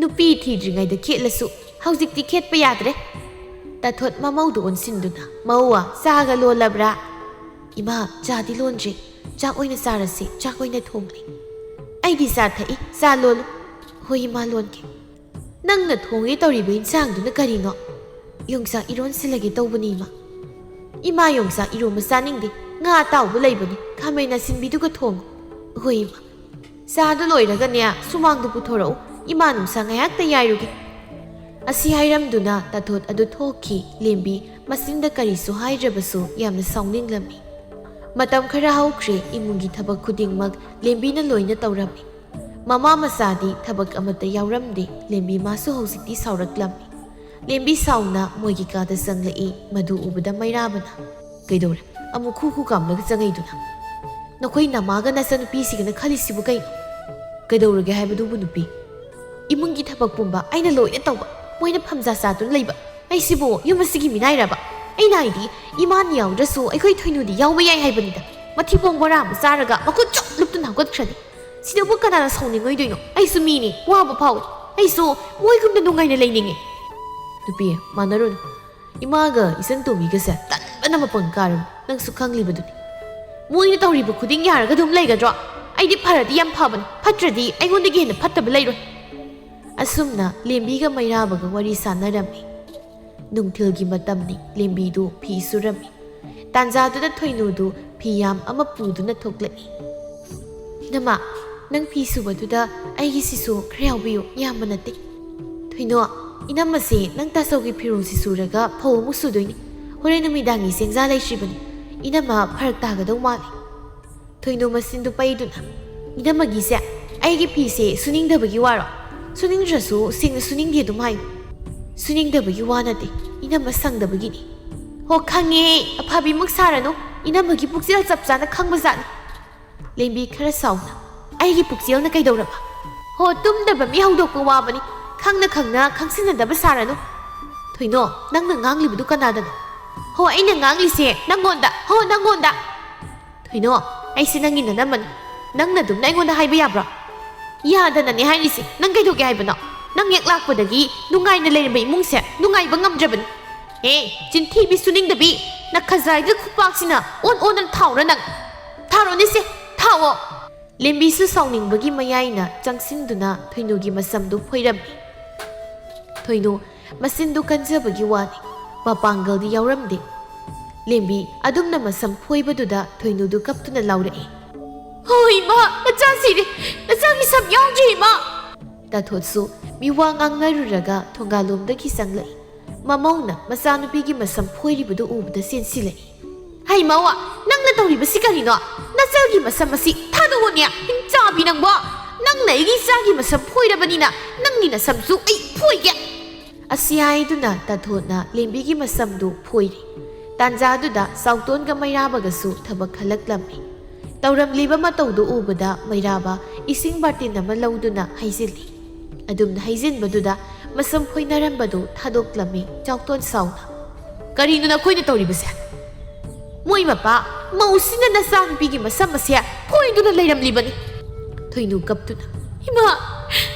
"ꯅꯨꯄꯤ ꯊꯤꯗ꯭ꯔꯤꯉꯩꯗ ꯈꯦꯠꯂꯁꯨ ꯍꯧꯖꯤꯛꯇꯤ ꯈꯦꯠꯄ ꯌꯥꯗ꯭ꯔꯦ꯫" ꯇꯥꯊꯣꯠ ꯃꯃꯧꯗꯨ ꯑꯣꯟꯁꯤꯟꯗꯨꯅ, "ꯃꯧꯋꯥ, ꯆꯥꯒ ꯂꯣꯜꯂꯕ꯭ꯔꯥ?" "ꯏꯃꯥ, ꯆꯥꯗꯤ ꯂꯣꯟꯗ꯭ꯔꯤ꯫ ꯆꯥꯛ ꯑꯣꯏꯅ ꯆꯥꯔꯁꯤ, ꯆꯥꯛ ꯑꯣꯏꯅ ꯊꯣꯡꯂꯤ꯫" "ꯑꯩꯗꯤ ꯆꯥ ꯊꯛꯏ, ꯆꯥ ꯂꯣꯜꯂꯨ꯫" "ꯍꯣꯏ ꯏꯃꯥ, ꯂꯣꯟꯒꯦ꯫" "ꯅꯪꯅ ꯊꯣꯡꯒꯦ ꯇꯧꯔꯤꯕ ꯏꯟꯁꯥꯡꯗꯨꯅ ꯀꯔꯤꯅꯣ?" "ꯌꯣꯡꯆꯥꯛ ꯏꯔꯣꯟ ꯁꯤꯜꯂꯒꯦ ꯇꯧꯕꯅꯤ, ꯏꯃꯥ꯫" "ꯏꯃꯥ, ꯌꯣꯡꯆꯥꯛ ꯏꯔꯣꯟꯕ ꯆꯥꯅꯤꯡꯗꯦ꯫ ꯉꯥ ꯑꯇꯥꯎꯕ ꯂꯩꯕꯅꯤ, ꯈꯥꯃꯦꯟ ꯑꯁꯤꯟꯕꯤꯗꯨꯒ ꯊꯣꯡꯉꯨ꯫" "ꯍꯣꯏ, ꯏꯃꯥ꯫" "ꯆꯥꯗꯨ ꯂꯣꯏꯔꯒꯅꯦ, ꯁꯨꯃꯥꯡꯗꯨ ꯄꯨꯊꯣꯔꯛꯎ꯫ ꯏꯃꯥ ꯅꯨꯡꯁꯥ ꯉꯥꯏꯍꯥꯛꯇ ꯌꯥꯏꯔꯨꯒꯦ꯫" ꯑꯁꯤ ꯍꯥꯏꯔꯝꯗꯨꯅ ꯇꯥꯊꯣꯠ ꯑꯗꯨ ꯊꯣꯛꯈꯤ꯫ ꯂꯦꯝꯕꯤ ꯃꯆꯤꯟꯗ ꯀꯔꯤꯁꯨ ꯍꯥꯏꯗ꯭ꯔꯕꯁꯨ ꯌꯥꯝꯅ ꯁꯥꯎꯅꯤꯡꯂꯝꯃꯤ꯫ ꯃꯇꯝ ꯈꯔ ꯍꯧꯈ꯭ꯔꯦ꯫ ꯏꯃꯨꯡꯒꯤ ꯊꯕꯛ ꯈꯨꯗꯤꯡꯃꯛ ꯂꯦꯝꯕꯤꯅ ꯂꯣꯏꯅ ꯇꯧꯔꯝꯃꯤ꯫ ꯃꯃꯥ ꯃꯆꯥꯗꯤ ꯊꯕꯛ ꯑꯃꯠꯇ ꯌꯥꯎꯔꯝꯗꯦ꯫ ꯂꯦꯝꯕꯤ ꯃꯥꯁꯨ ꯍꯧꯖꯤꯛꯇꯤ ꯁꯥꯎꯔꯛꯂꯝꯃꯤ꯫ ꯂꯦꯝꯕꯤ ꯁꯥꯎꯅ ꯃꯣꯏꯒꯤ ꯀꯥꯗ ꯆꯪꯂꯛꯏ꯫ ꯃꯗꯨ ꯎꯕꯗ ꯃꯩꯔꯥꯕꯅ, "ꯀꯩꯗꯧꯔꯦ? ꯑꯃꯨꯛ ꯈꯨ ꯈꯨ ꯀꯥꯝꯂꯒ ꯆꯪꯉꯛꯏꯗꯨꯅ? ꯅꯈꯣꯏ ꯅꯃꯥꯒ ꯅꯆꯟꯅꯨꯄꯤꯁꯤꯒꯅ ꯈꯜꯂꯤꯁꯤꯕꯨ ꯀꯩꯅꯣ?" "ꯀꯩꯗꯧꯔꯒꯦ ꯍꯥꯏꯕꯗꯨꯕꯨ, ꯅꯨꯄꯤ? ꯏꯃꯨꯡꯒꯤ ꯊꯕꯛ ꯄꯨꯝꯕ ꯑꯩꯅ ꯂꯣꯏꯅ ꯇꯧꯕ, ꯃꯣꯏꯅ ꯐꯝꯖꯥ ꯆꯥꯗꯨꯅ ꯂꯩꯕ꯫ ꯑꯩꯁꯤꯕꯨ ꯌꯨꯝ ꯑꯁꯤꯒꯤ ꯃꯤꯅꯥꯏꯔꯕ? ꯑꯩꯅ ꯍꯥꯏꯗꯤ, ꯏꯃꯥꯅ ꯌꯥꯎꯗ꯭ꯔꯁꯨ ꯑꯩꯈꯣꯏ ꯊꯣꯏꯅꯨꯗꯤ ꯌꯥꯎꯕ ꯌꯥꯏ ꯍꯥꯏꯕꯅꯤꯗ꯫ ꯃꯊꯤꯕꯣꯡ ꯕꯣꯔꯥ ꯑꯃ ꯆꯥꯔꯒ ꯃꯈꯨꯠ ꯆꯞ ꯂꯨꯞꯇꯨꯅ ꯍꯧꯒꯠꯈ꯭ꯔꯗꯤ꯫ ꯁꯤꯗꯕꯨ ꯀꯅꯥꯅ ꯁꯥꯎꯅꯤꯡꯉꯣꯏꯗꯣꯏꯅꯣ? ꯑꯩꯁꯨ ꯃꯤꯅꯤ, ꯋꯥꯕ ꯐꯥꯎꯏ꯫ ꯑꯩꯁꯨ ꯃꯣꯏꯒꯨꯝꯅ ꯅꯨꯡꯉꯥꯏꯅ ꯂꯩꯅꯤꯡꯉꯤ꯫" "ꯅꯨꯄꯤ, ꯃꯥꯟꯅꯔꯨꯅꯨ꯫ ꯏꯃꯥꯒ ꯏꯆꯟ ꯇꯣꯝꯕꯤꯒꯁꯦ ꯇꯟꯕꯅ ꯃꯄꯪ ꯀꯥꯔꯕꯅꯤ, ꯅꯪꯁꯨ ꯈꯪꯂꯤꯕꯗꯨꯅꯤ꯫ ꯃꯣꯏꯅ ꯇꯧꯔꯤꯕ ꯈꯨꯗꯤꯡ ꯌꯥꯔꯒ ꯑꯗꯨꯝ ꯂꯩꯒꯗ꯭ꯔꯣ? ꯑꯩꯗꯤ ꯐꯔꯗꯤ ꯌꯥꯝ ꯐꯕꯅꯤ, ꯐꯠꯇ꯭ꯔꯗꯤ ꯑꯩꯉꯣꯟꯗꯒꯤ ꯍꯦꯟꯅ ꯐꯠꯇꯕ ꯂꯩꯔꯣꯏ꯫" ꯑꯁꯨꯝꯅ ꯂꯦꯝꯕꯤꯒ ꯃꯩꯔꯥꯕꯒ ꯋꯥꯔꯤ ꯁꯥꯟꯅꯔꯝꯃꯤ꯫ ꯅꯨꯡꯊꯤꯜꯒꯤ ꯃꯇꯝꯅꯤ꯫ ꯂꯦꯝꯕꯤꯗꯨ ꯐꯤ ꯁꯨꯔꯝꯃꯤ꯫ ꯇꯥꯟꯖꯥꯗꯨꯗ ꯊꯣꯏꯅꯨꯗꯨ ꯐꯤ ꯌꯥꯝ ꯑꯃ ꯄꯨꯗꯨꯅ ꯊꯣꯛꯂꯛꯏ꯫ "ꯏꯅꯝꯃ, ꯅꯪ ꯐꯤ ꯁꯨꯕꯗꯨꯗ ꯑꯩꯒꯤꯁꯤꯁꯨ ꯈꯔ ꯌꯥꯎꯕꯤꯌꯨ, ꯌꯥꯝꯕ ꯅꯠꯇꯦ꯫" "ꯊꯣꯏꯅꯨ, ꯏꯅꯝꯃꯁꯦ ꯅꯪ ꯇꯥꯆꯧꯒꯤ ꯐꯤꯔꯣꯜꯁꯤ ꯁꯨꯔꯒ ꯐꯧ ꯑꯃꯨꯛ ꯁꯨꯗꯣꯏꯅꯤ꯫ ꯍꯣꯔꯦꯟ ꯅꯨꯃꯤꯗꯥꯡꯒꯤ ꯆꯦꯡꯖꯥ ꯂꯩꯇ꯭ꯔꯤꯕꯅꯤ꯫ ꯏꯅꯝꯃ ꯐꯔꯛ ꯇꯥꯒꯗꯧ ꯃꯥꯜꯂꯤ꯫" ꯊꯣꯏꯅꯨ ꯃꯆꯤꯟꯗꯨ ꯄꯩꯗꯨꯅ, "ꯏꯅꯝꯃꯒꯤꯁꯦ ꯑꯩꯒꯤ ꯐꯤꯁꯦ ꯁꯨꯅꯤꯡꯗꯕꯒꯤ ꯋꯥꯔꯣ? ꯁꯨꯅꯤꯡꯗ꯭ꯔꯁꯨ ꯁꯦꯡꯅ ꯁꯨꯅꯤꯡꯗꯦ ꯑꯗꯨꯝ ꯍꯥꯏꯌꯨ꯫" "ꯁꯨꯅꯤꯡꯗꯕꯒꯤ ꯋꯥ ꯅꯠꯇꯦ, ꯏꯅꯝꯃ ꯁꯪꯗꯕꯒꯤꯅꯤ꯫" "ꯍꯣ, ꯈꯪꯉꯦ, ꯑꯐꯕꯤꯃꯛ ꯁꯥꯔꯅꯨ, ꯏꯅꯝꯃꯒꯤ ꯄꯨꯛꯆꯦꯜ ꯆꯞ ꯆꯥꯅ ꯈꯪꯕꯖꯥꯠꯅꯤ꯫" ꯂꯦꯝꯕꯤ ꯈꯔ ꯁꯥꯎꯅ, "ꯑꯩꯒꯤ ꯄꯨꯛꯆꯦꯜꯅ ꯀꯩꯗꯧꯔꯕ? ꯍꯣ, ꯇꯨꯝꯗꯕ ꯃꯤ ꯍꯧꯗꯣꯛꯄ ꯋꯥꯕꯅꯤ, ꯈꯪꯅ ꯈꯪꯅ ꯈꯪꯁꯤꯟꯅꯗꯕ ꯁꯥꯔꯅꯨ꯫" "ꯊꯣꯏꯅꯣ, ꯅꯪꯅ ꯉꯥꯡꯂꯤꯕꯗꯨ ꯀꯅꯥꯗꯅꯣ?" "ꯍꯣ, ꯑꯩꯅ ꯉꯥꯡꯂꯤꯁꯦ ꯅꯪꯉꯣꯟꯗ, ꯍꯣ, ꯅꯪꯉꯣꯟꯗ꯫" "ꯊꯣꯏꯅꯣ, ꯑꯩꯁꯦ ꯅꯪꯒꯤ ꯅꯅꯝꯃꯅꯤ, ꯅꯪꯅ ꯑꯗꯨꯝꯅ ꯑꯩꯉꯣꯟꯗ ꯍꯥꯏꯕ ꯌꯥꯕ꯭ꯔꯣ?" "ꯌꯥꯗꯅꯅꯦ ꯍꯥꯏꯔꯤꯁꯦ, ꯅꯪ ꯀꯩꯗꯧꯒꯦ ꯍꯥꯏꯕꯅꯣ? ꯅꯪ ꯍꯦꯛ ꯂꯥꯛꯄꯗꯒꯤ ꯅꯨꯡꯉꯥꯏꯅ ꯂꯩꯔꯝꯕ ꯏꯃꯨꯡꯁꯦ ꯅꯨꯡꯉꯥꯏꯕ ꯉꯝꯗ꯭ꯔꯕꯅꯤ꯫" "ꯑꯦ, ꯆꯤꯟꯊꯤꯕꯤ ꯁꯨꯅꯤꯡꯗꯕꯤ, ꯅꯈꯖꯥꯏꯗ ꯈꯨꯄꯥꯛꯁꯤꯅ ꯑꯣꯟ ꯑꯣꯟꯗꯅ ꯊꯥꯎꯔ ꯅꯪ? ꯊꯥꯔꯣꯅꯦꯁꯦ, ꯊꯥꯎꯑꯣ!" ꯂꯦꯝꯕꯤꯁꯨ ꯁꯥꯎꯅꯤꯡꯕꯒꯤ ꯃꯌꯥꯏꯅ ꯆꯪꯁꯤꯟꯗꯨꯅ ꯊꯣꯏꯅꯨꯒꯤ ꯃꯁꯝꯗꯨ ꯐꯣꯏꯔꯝꯃꯤ꯫ ꯊꯣꯏꯅꯨ ꯃꯆꯤꯟꯗꯨ ꯀꯟꯖꯕꯒꯤ ꯋꯥꯅꯤ, ꯃꯄꯥꯡꯒꯜꯗꯤ ꯌꯥꯎꯔꯝꯗꯦ꯫ ꯂꯦꯝꯕꯤ ꯑꯗꯨꯝꯅ ꯃꯁꯝ ꯐꯣꯏꯕꯗꯨꯗ ꯊꯣꯏꯅꯨꯗꯨ ꯀꯞꯇꯨꯅ ꯂꯥꯎꯔꯛꯏ꯫ "ꯍꯣꯏ ꯏꯃꯥ, ꯃꯆꯥ ꯁꯤꯔꯦ, ꯅꯆꯥꯒꯤ ꯁꯝ ꯌꯥꯎꯗ꯭ꯔꯦ ꯏꯃꯥ!" ꯇꯥꯊꯣꯠꯁꯨ ꯃꯤꯋꯥ ꯉꯥꯡꯅꯔꯨꯔꯒ ꯊꯣꯡꯒꯥꯜꯂꯣꯝꯗꯒꯤ ꯆꯪꯂꯛꯏ꯫ ꯃꯃꯧꯅ ꯃꯆꯥꯅꯨꯄꯤꯒꯤ ꯃꯁꯝ ꯐꯣꯏꯔꯤꯕꯗꯨ ꯎꯕꯗ ꯆꯦꯟꯁꯤꯜꯂꯛꯏ꯫ "ꯍꯩ ꯃꯧ, ꯅꯪꯅ ꯇꯧꯔꯤꯕꯁꯤ ꯀꯔꯤꯅꯣ? ꯅꯆꯥꯒꯤ ꯃꯁꯝ ꯑꯁꯤ ꯊꯥꯗꯣꯛꯑꯣꯅꯦ, ꯍꯤꯡꯆꯥꯕꯤ ꯅꯪꯕꯣ! ꯅꯪꯅ ꯑꯩꯒꯤ ꯏꯆꯥꯒꯤ ꯃꯁꯝ ꯐꯣꯏꯔꯕꯅꯤꯅ ꯅꯪꯒꯤ ꯅꯁꯝꯁꯨ ꯑꯩ ꯐꯣꯏꯒꯦ!" ꯑꯁꯤ ꯍꯥꯏꯗꯨꯅ ꯇꯥꯊꯣꯠꯅ ꯂꯦꯝꯕꯤꯒꯤ ꯃꯁꯝꯗꯨ ꯐꯣꯏꯔꯦ꯫ ꯇꯥꯟꯖꯥꯗꯨꯗ ꯆꯥꯎꯇꯣꯟꯒ ꯃꯩꯔꯥꯕꯒꯁꯨ ꯊꯕꯛ ꯈꯜꯂꯛꯂꯝꯃꯤ꯫ ꯇꯧꯔꯝꯂꯤꯕ ꯃꯇꯧꯗꯨ ꯎꯕꯗ ꯃꯩꯔꯥꯕ ꯏꯁꯤꯡ ꯕꯥꯔꯇꯤꯟ ꯑꯃ ꯂꯧꯗꯨꯅ ꯍꯩꯖꯤꯜꯂꯤ꯫ ꯑꯗꯨꯝꯅ ꯍꯩꯖꯤꯟꯕꯗꯨꯗ ꯃꯁꯝ ꯐꯣꯏꯅꯔꯝꯕꯗꯨ ꯊꯥꯗꯣꯛꯂꯝꯃꯤ ꯆꯥꯎꯇꯣꯟ ꯁꯥꯎꯅ꯫ "ꯀꯔꯤꯅꯣ ꯅꯈꯣꯏꯅ ꯇꯧꯔꯤꯕꯁꯦ? ꯃꯣꯏ ꯃꯄꯥ ꯃꯧꯁꯤꯅ ꯅꯆꯥꯅꯨꯄꯤꯒꯤ ꯃꯁꯝ ꯑꯁꯦ ꯐꯣꯏꯗꯨꯅ ꯂꯩꯔꯝꯂꯤꯕꯅꯤ!" ꯊꯣꯏꯅꯨ ꯀꯞꯇꯨꯅ꯫ "ꯏꯃꯥ,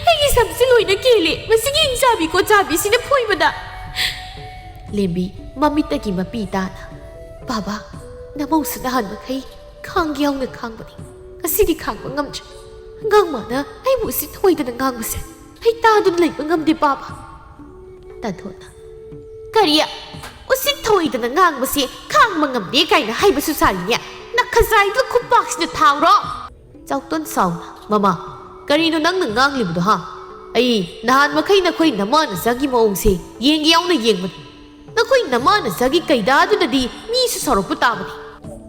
ꯑꯩꯒꯤ ꯁꯝꯁꯤ ꯂꯣꯏꯅ ꯀꯦꯜꯂꯦ ꯃꯁꯤꯒꯤ ꯍꯤꯡꯆꯥꯕꯤ ꯀꯣꯠꯆꯥꯕꯤꯁꯤꯅ ꯐꯣꯏꯕꯗ!" ꯂꯦꯝꯕꯤ ꯃꯃꯤꯠꯇꯒꯤ ꯃꯄꯤ ꯇꯥꯅ꯫ "ꯕꯥꯕꯥ, ꯅꯃꯧꯁꯨ ꯅꯍꯥꯟ ꯃꯈꯩ ꯈꯥꯡꯒꯦ ꯌꯥꯎꯅ ꯈꯥꯡꯕꯅꯤ, ꯉꯁꯤꯗꯤ ꯈꯥꯡꯕ ꯉꯝꯗ꯭ꯔꯦ꯫ ꯑꯉꯥꯡ ꯃꯥꯅ ꯑꯩꯕꯨ ꯎꯁꯤꯠ ꯊꯑꯣꯏꯗꯅ ꯉꯥꯡꯕꯁꯦ ꯑꯩ ꯇꯥꯗꯨꯅ ꯂꯩꯕ ꯉꯝꯗꯦ ꯕꯥꯕꯥ!" ꯇꯥꯊꯣꯠꯅ꯫ "ꯀꯔꯤ? ꯎꯁꯤꯠ ꯊꯑꯣꯏꯗꯅ ꯉꯥꯡꯕꯁꯤ ꯈꯥꯡꯕ ꯉꯝꯗꯦ ꯀꯥꯏꯅ ꯍꯥꯏꯕꯁꯨ ꯁꯥꯔꯤꯅꯦ? ꯅꯈꯖꯥꯏꯗꯨ ꯈꯨꯄꯥꯛꯁꯤꯅ ꯊꯥꯎꯔꯣ!" ꯆꯥꯎꯇꯣꯟ ꯁꯥꯎꯅ꯫ "ꯃꯃꯥ, ꯀꯔꯤꯅꯣ ꯅꯪꯅ ꯉꯥꯡꯂꯤꯕꯗꯣ, ꯍꯥ? ꯑꯩ ꯅꯍꯥꯟ ꯃꯈꯩ ꯅꯈꯣꯏ ꯅꯃꯥ ꯅꯆꯥꯒꯤ ꯃꯑꯣꯡꯁꯦ ꯌꯦꯡꯒꯦ ꯌꯥꯎꯅ ꯌꯦꯡꯕꯅꯤ꯫ ꯅꯈꯣꯏ ꯅꯃꯥ ꯅꯆꯥꯒꯤ ꯀꯩꯗꯥꯗꯨꯗꯗꯤ ꯃꯤꯁꯨ ꯁꯥꯎꯔꯛꯄ ꯇꯥꯕꯅꯤ꯫"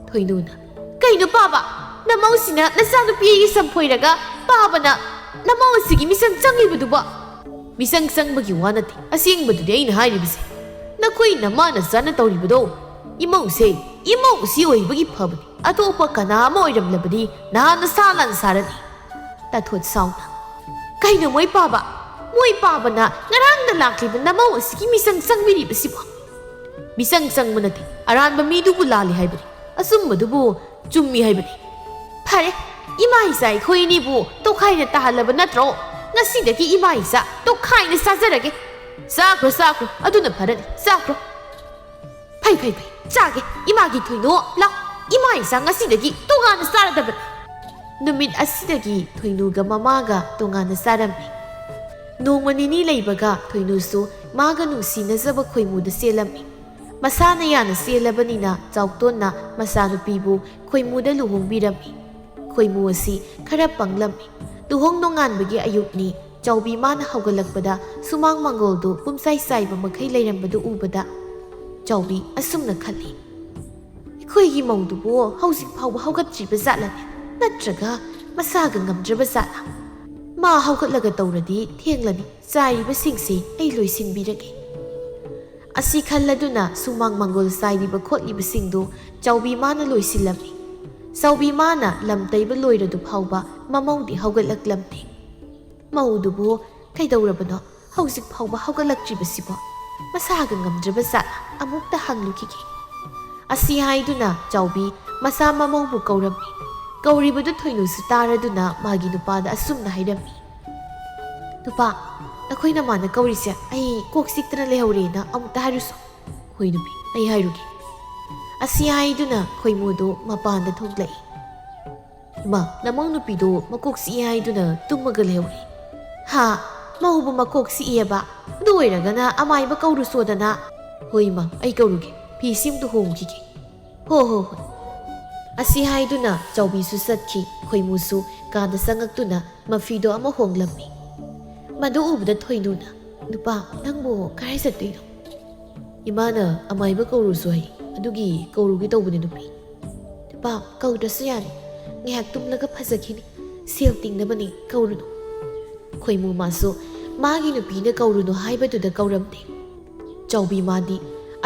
ꯊꯣꯏꯅꯨꯅ꯫ "ꯀꯩꯅꯣ ꯄꯥꯕ? ꯅꯃꯧꯁꯤꯅ ꯅꯆꯥꯅꯨꯄꯤ ꯑꯩꯒꯤ ꯁꯝ ꯐꯣꯏꯔꯒ ꯄꯥꯕꯅ ꯅꯃꯧ ꯑꯁꯤꯒꯤ ꯃꯤꯆꯪ ꯆꯪꯂꯤꯕꯗꯨꯕꯣ?" "ꯃꯤꯆꯪ ꯆꯪꯕꯒꯤ ꯋꯥ ꯅꯠꯇꯦ, ꯑꯁꯦꯡꯕꯗꯨꯗꯤ ꯑꯩꯅ ꯍꯥꯏꯔꯤꯕꯁꯦ꯫ ꯅꯈꯣꯏ ꯅꯃꯥ ꯅꯆꯥꯅ ꯇꯧꯔꯤꯕꯗꯣ ꯏꯃꯧꯁꯦ ꯏꯃꯧ ꯑꯁꯤ ꯑꯣꯏꯕꯒꯤ ꯐꯕꯅꯤ꯫ ꯑꯇꯣꯞꯄ ꯀꯅꯥ ꯑꯃ ꯑꯣꯏꯔꯝꯂꯕꯗꯤ ꯅꯍꯥꯟꯅ ꯁꯥ ꯂꯥꯟ ꯁꯥꯔꯅꯤ꯫" ꯇꯥꯊꯣꯠ ꯁꯥꯎꯅ꯫ "ꯀꯩꯅꯣ ꯃꯣꯏ ꯄꯥꯕ? ꯃꯣꯏ ꯄꯥꯕꯅ ꯉꯔꯥꯡꯗ ꯂꯥꯛꯂꯤꯕ ꯅꯃꯧ ꯑꯁꯤꯒꯤ ꯃꯤꯆꯪ ꯆꯪꯕꯤꯔꯤꯕꯁꯤꯕꯣ?" "ꯃꯤꯆꯪ ꯆꯪꯕ ꯅꯠꯇꯦ, ꯑꯔꯥꯟꯕ ꯃꯤꯗꯨꯕꯨ ꯂꯥꯜꯂꯤ ꯍꯥꯏꯕꯅꯤ, ꯑꯆꯨꯝꯕꯗꯨꯕꯨ ꯆꯨꯝꯃꯤ ꯍꯥꯏꯕꯅꯤ꯫" "ꯐꯔꯦ, ꯏꯃꯥ ꯏꯆꯥ ꯑꯩꯈꯣꯏ ꯑꯅꯤꯕꯨ ꯇꯣꯈꯥꯏꯅ ꯇꯥꯍꯜꯂꯕ ꯅꯠꯇ꯭ꯔꯣ? ꯉꯁꯤꯗꯒꯤ ꯏꯃꯥ ꯏꯆꯥ ꯇꯣꯈꯥꯏꯅ ꯆꯥꯖꯔꯒꯦ꯫ ꯆꯥꯈ꯭ꯔꯣ, ꯆꯥꯈ꯭ꯔꯣ, ꯑꯗꯨꯅ ꯐꯔꯅꯤ, ꯆꯥꯈ꯭ꯔꯣ꯫" "ꯐꯩ, ꯐꯩ, ꯐꯩ, ꯆꯥꯒꯦ, ꯏꯃꯥꯒꯤ ꯊꯣꯏꯅꯨ, ꯂꯥꯎ, ꯏꯃꯥ ꯏꯆꯥ ꯉꯁꯤꯗꯒꯤ ꯇꯣꯉꯥꯟꯅ ꯆꯥꯔꯗꯕꯅꯤ꯫" ꯅꯨꯃꯤꯠ ꯑꯁꯤꯗꯒꯤ ꯊꯣꯏꯅꯨꯒ ꯃꯃꯥꯒ ꯇꯣꯉꯥꯟꯅ ꯆꯥꯔꯝꯃꯤ꯫ ꯅꯣꯡꯃ ꯅꯤꯅꯤ ꯂꯩꯕꯒ ꯊꯣꯏꯅꯨꯁꯨ ꯃꯥꯒ ꯅꯨꯡꯁꯤꯅꯖꯕ ꯈꯣꯏꯃꯨꯗ ꯆꯦꯜꯂꯝꯃꯤ꯫ ꯃꯁꯥꯅ ꯌꯥꯅ ꯆꯦꯜꯂꯕꯅꯤꯅ ꯆꯥꯎꯇꯣꯟꯅ ꯃꯆꯥꯅꯨꯄꯤꯕꯨ ꯈꯣꯏꯃꯨꯗ ꯂꯨꯍꯣꯡꯕꯤꯔꯝꯃꯤ꯫ ꯈꯣꯏꯃꯨ ꯑꯁꯤ ꯈꯔ ꯄꯪꯂꯝꯃꯤ꯫ ꯂꯨꯍꯣꯡ ꯅꯣꯡꯉꯥꯟꯕꯒꯤ ꯑꯌꯨꯛꯅꯤ꯫ ꯆꯥꯎꯕꯤ ꯃꯥꯅ ꯍꯧꯒꯠꯂꯛꯄꯗ ꯁꯨꯃꯥꯡ ꯃꯥꯡꯒꯣꯜꯗꯨ ꯄꯨꯝꯆꯥꯏ ꯆꯥꯏꯕ ꯃꯈꯩ ꯂꯩꯔꯝꯕꯗꯨ ꯎꯕꯗ ꯆꯥꯎꯕꯤ ꯑꯁꯨꯝꯅ ꯈꯜꯂꯤ, "ꯑꯩꯈꯣꯏꯒꯤ ꯃꯧꯗꯨꯕꯨ ꯍꯧꯖꯤꯛ ꯐꯥꯎꯕ ꯍꯧꯒꯠꯇ꯭ꯔꯤꯕ ꯖꯥꯠꯂꯅꯦ? ꯅꯠꯇ꯭ꯔꯒ ꯃꯁꯥꯒ ꯉꯝꯗ꯭ꯔꯕ ꯖꯥꯠꯂ? ꯃꯥ ꯍꯧꯒꯠꯂꯒ ꯇꯧꯔꯗꯤ ꯊꯦꯡꯂꯅꯤ꯫ ꯆꯥꯏꯔꯤꯕꯁꯤꯡꯁꯦ ꯑꯩ ꯂꯣꯏꯁꯤꯟꯕꯤꯔꯒꯦ꯫" ꯑꯁꯤ ꯈꯜꯂꯗꯨꯅ ꯁꯨꯃꯥꯡ ꯃꯥꯡꯒꯣꯜ ꯆꯥꯏꯔꯤꯕ ꯈꯣꯠꯂꯤꯕꯁꯤꯡꯗꯨ ꯆꯥꯎꯕꯤ ꯃꯥꯅ ꯂꯣꯏꯁꯤꯜꯂꯝꯃꯤ꯫ ꯆꯥꯎꯕꯤ ꯃꯥꯅ ꯂꯝ ꯇꯩꯕ ꯂꯣꯏꯔꯗꯨ ꯐꯥꯎꯕ ꯃꯃꯧꯗꯤ ꯍꯧꯒꯠꯂꯛꯂꯝꯗꯦ꯫ ꯃꯧꯗꯨꯕꯨ ꯀꯩꯗꯧꯔꯕꯅꯣ? ꯍꯧꯖꯤꯛ ꯐꯥꯎꯕ ꯍꯧꯒꯠꯂꯛꯇ꯭ꯔꯤꯕꯁꯤꯕꯣ? ꯃꯁꯥꯒ ꯉꯝꯗ꯭ꯔꯕ ꯖꯥꯠꯂ? ꯑꯃꯨꯛꯇ ꯍꯪꯂꯨꯈꯤꯒꯦ꯫ ꯑꯁꯤ ꯍꯥꯏꯗꯨꯅ ꯆꯥꯎꯕꯤ ꯃꯆꯥ ꯃꯃꯧꯕꯨ ꯀꯧꯔꯝꯃꯤ꯫ ꯀꯧꯔꯤꯕꯗꯨ ꯊꯣꯏꯅꯨꯁꯨ ꯇꯥꯔꯗꯨꯅ ꯃꯥꯒꯤ ꯅꯨꯄꯥꯗ ꯑꯁꯨꯝꯅ ꯍꯥꯏꯔꯝꯃꯤ, "ꯅꯨꯄꯥ, ꯅꯈꯣꯏ ꯅꯃꯥꯅ ꯀꯧꯔꯤꯁꯦ ꯑꯩ ꯀꯣꯛ ꯆꯤꯛꯇꯅ ꯂꯩꯍꯧꯔꯦꯅ ꯑꯃꯨꯛꯇ ꯍꯥꯏꯔꯨꯁꯣ꯫" "ꯍꯣꯏ ꯅꯨꯄꯤ, ꯑꯩ ꯍꯥꯏꯔꯨꯒꯦ꯫" ꯑꯁꯤ ꯍꯥꯏꯗꯨꯅ ꯈꯣꯏꯃꯨꯗꯨ ꯃꯄꯥꯟꯗ ꯊꯣꯛꯂꯛꯏ꯫ "ꯏꯃꯥ, ꯅꯃꯧ ꯅꯨꯄꯤꯗꯣ ꯃꯀꯣꯛ ꯆꯤꯛꯏ ꯍꯥꯏꯗꯨꯅ ꯇꯨꯝꯃꯒ ꯂꯩꯍꯧꯔꯦ꯫" "ꯍꯥ? ꯃꯧꯕꯨ ꯃꯀꯣꯛ ꯆꯤꯛꯏꯑꯕ? ꯑꯗꯨ ꯑꯣꯏꯔꯒꯅ ꯑꯃꯥꯏꯕ ꯀꯧꯔꯨꯁꯣꯗꯅ꯫" "ꯍꯣꯏ ꯏꯃꯥ, ꯑꯩ ꯀꯧꯔꯨꯒꯦ꯫ ꯐꯤꯁꯤꯝꯇ ꯍꯣꯡꯈꯤꯒꯦ꯫" "ꯍꯣ ꯍꯣ ꯍꯣꯏ꯫" ꯑꯁꯤ ꯍꯥꯏꯗꯨꯅ ꯆꯥꯎꯕꯤꯁꯨ ꯆꯠꯈꯤ꯫ ꯈꯣꯏꯃꯨꯁꯨ ꯀꯥꯗ ꯆꯪꯉꯛꯇꯨꯅ ꯃꯐꯤꯗꯣ ꯑꯃ ꯍꯣꯡꯂꯝꯃꯤ꯫ ꯃꯗꯨ ꯎꯕꯗ ꯊꯣꯏꯅꯨꯅ, "ꯅꯨꯄꯥ, ꯅꯪꯕꯨ ꯀꯔꯥꯏ ꯆꯠꯇꯣꯏꯅꯣ?" "ꯏꯃꯥꯅ ꯑꯃꯥꯏꯕ ꯀꯧꯔꯨꯁꯨ ꯍꯥꯏ, ꯑꯗꯨꯒꯤ ꯀꯧꯔꯨꯒꯦ ꯇꯧꯕꯅꯦ ꯅꯨꯄꯤ꯫" "ꯅꯨꯄꯥ, ꯀꯧꯗ꯭ꯔꯁꯨ ꯌꯥꯅꯤ꯫ ꯉꯥꯏꯍꯥꯛ ꯇꯨꯝꯂꯒ ꯐꯖꯈꯤꯅꯤ꯫ ꯁꯦꯜ ꯇꯤꯡꯅꯕꯅꯤ, ꯀꯧꯔꯨꯅꯨ꯫" ꯈꯣꯏꯃꯨ ꯃꯥꯁꯨ ꯃꯥꯒꯤ ꯅꯨꯄꯤꯅ ꯀꯧꯔꯨꯅꯨ ꯍꯥꯏꯕꯗꯨꯗ ꯀꯧꯔꯝꯗꯦ꯫ ꯆꯥꯎꯕꯤ ꯃꯥꯗꯤ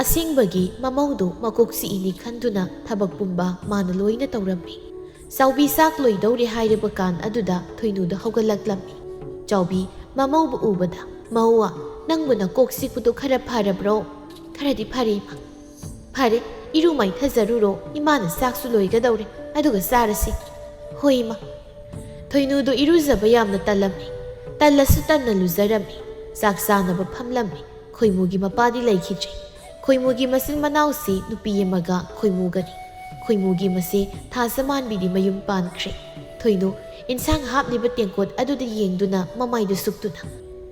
ꯑꯁꯦꯡꯕꯒꯤ ꯃꯃꯧꯗꯨ ꯃꯀꯣꯛ ꯆꯤꯛꯏꯅꯤ ꯈꯟꯗꯨꯅ ꯊꯕꯛ ꯄꯨꯝꯕ ꯃꯥꯅ ꯂꯣꯏꯅ ꯇꯧꯔꯝꯃꯤ꯫ ꯆꯥꯎꯕꯤ ꯆꯥꯛ ꯂꯣꯏꯗꯧꯔꯦ ꯍꯥꯏꯔꯕ ꯀꯥꯟ ꯑꯗꯨꯗ ꯊꯣꯏꯅꯨꯗ ꯍꯧꯒꯠꯂꯛꯂꯝꯃꯤ꯫ ꯆꯥꯎꯕꯤ ꯃꯃꯧꯕꯨ ꯎꯕꯗ, "ꯃꯧꯋꯥ, ꯅꯪꯕꯨ ꯅꯀꯣꯛ ꯆꯤꯛꯄꯗꯨ ꯈꯔ ꯐꯔꯕ꯭ꯔꯣ?" "ꯈꯔꯗꯤ ꯐꯔꯦ, ꯏꯃꯥ꯫" "ꯐꯔꯦ, ꯏꯔꯨ ꯃꯥꯏꯊꯖꯔꯨꯔꯣ, ꯏꯃꯥꯅ ꯆꯥꯛꯁꯨ ꯂꯣꯏꯒꯗꯧꯔꯦ, ꯑꯗꯨꯒ ꯆꯥꯔꯁꯤ꯫" "ꯍꯣꯏ, ꯏꯃꯥ꯫" ꯊꯣꯏꯅꯨꯗꯨ ꯏꯔꯨꯖꯕ ꯌꯥꯝꯅ ꯇꯜꯂꯝꯃꯤ꯫ ꯇꯜꯂꯁꯨ ꯇꯟꯅ ꯂꯨꯖꯔꯝꯃꯤ꯫ ꯆꯥꯛ ꯆꯥꯅꯕ ꯐꯝꯂꯝꯃꯤ꯫ ꯈꯣꯏꯃꯨꯒꯤ ꯃꯄꯥꯗꯤ ꯂꯩꯈꯤꯗ꯭ꯔꯦ꯫ ꯈꯣꯏꯃꯨꯒꯤ ꯃꯆꯤꯟ ꯃꯅꯥꯎꯁꯤ ꯅꯨꯄꯤ ꯑꯃꯒ ꯈꯣꯏꯃꯨꯒꯅꯤ꯫ ꯈꯣꯏꯃꯨꯒꯤ ꯃꯆꯦ ꯊꯥꯖꯃꯥꯟꯕꯤꯗꯤ ꯃꯌꯨꯝ ꯄꯥꯟꯈ꯭ꯔꯦ꯫ ꯊꯣꯏꯅꯨ ꯏꯟꯁꯥꯡ ꯍꯥꯞꯂꯤꯕ ꯇꯦꯡꯀꯣꯠ ꯑꯗꯨꯗ ꯌꯦꯡꯗꯨꯅ ꯃꯃꯥꯏꯗꯨ ꯁꯨꯛꯇꯨꯅ,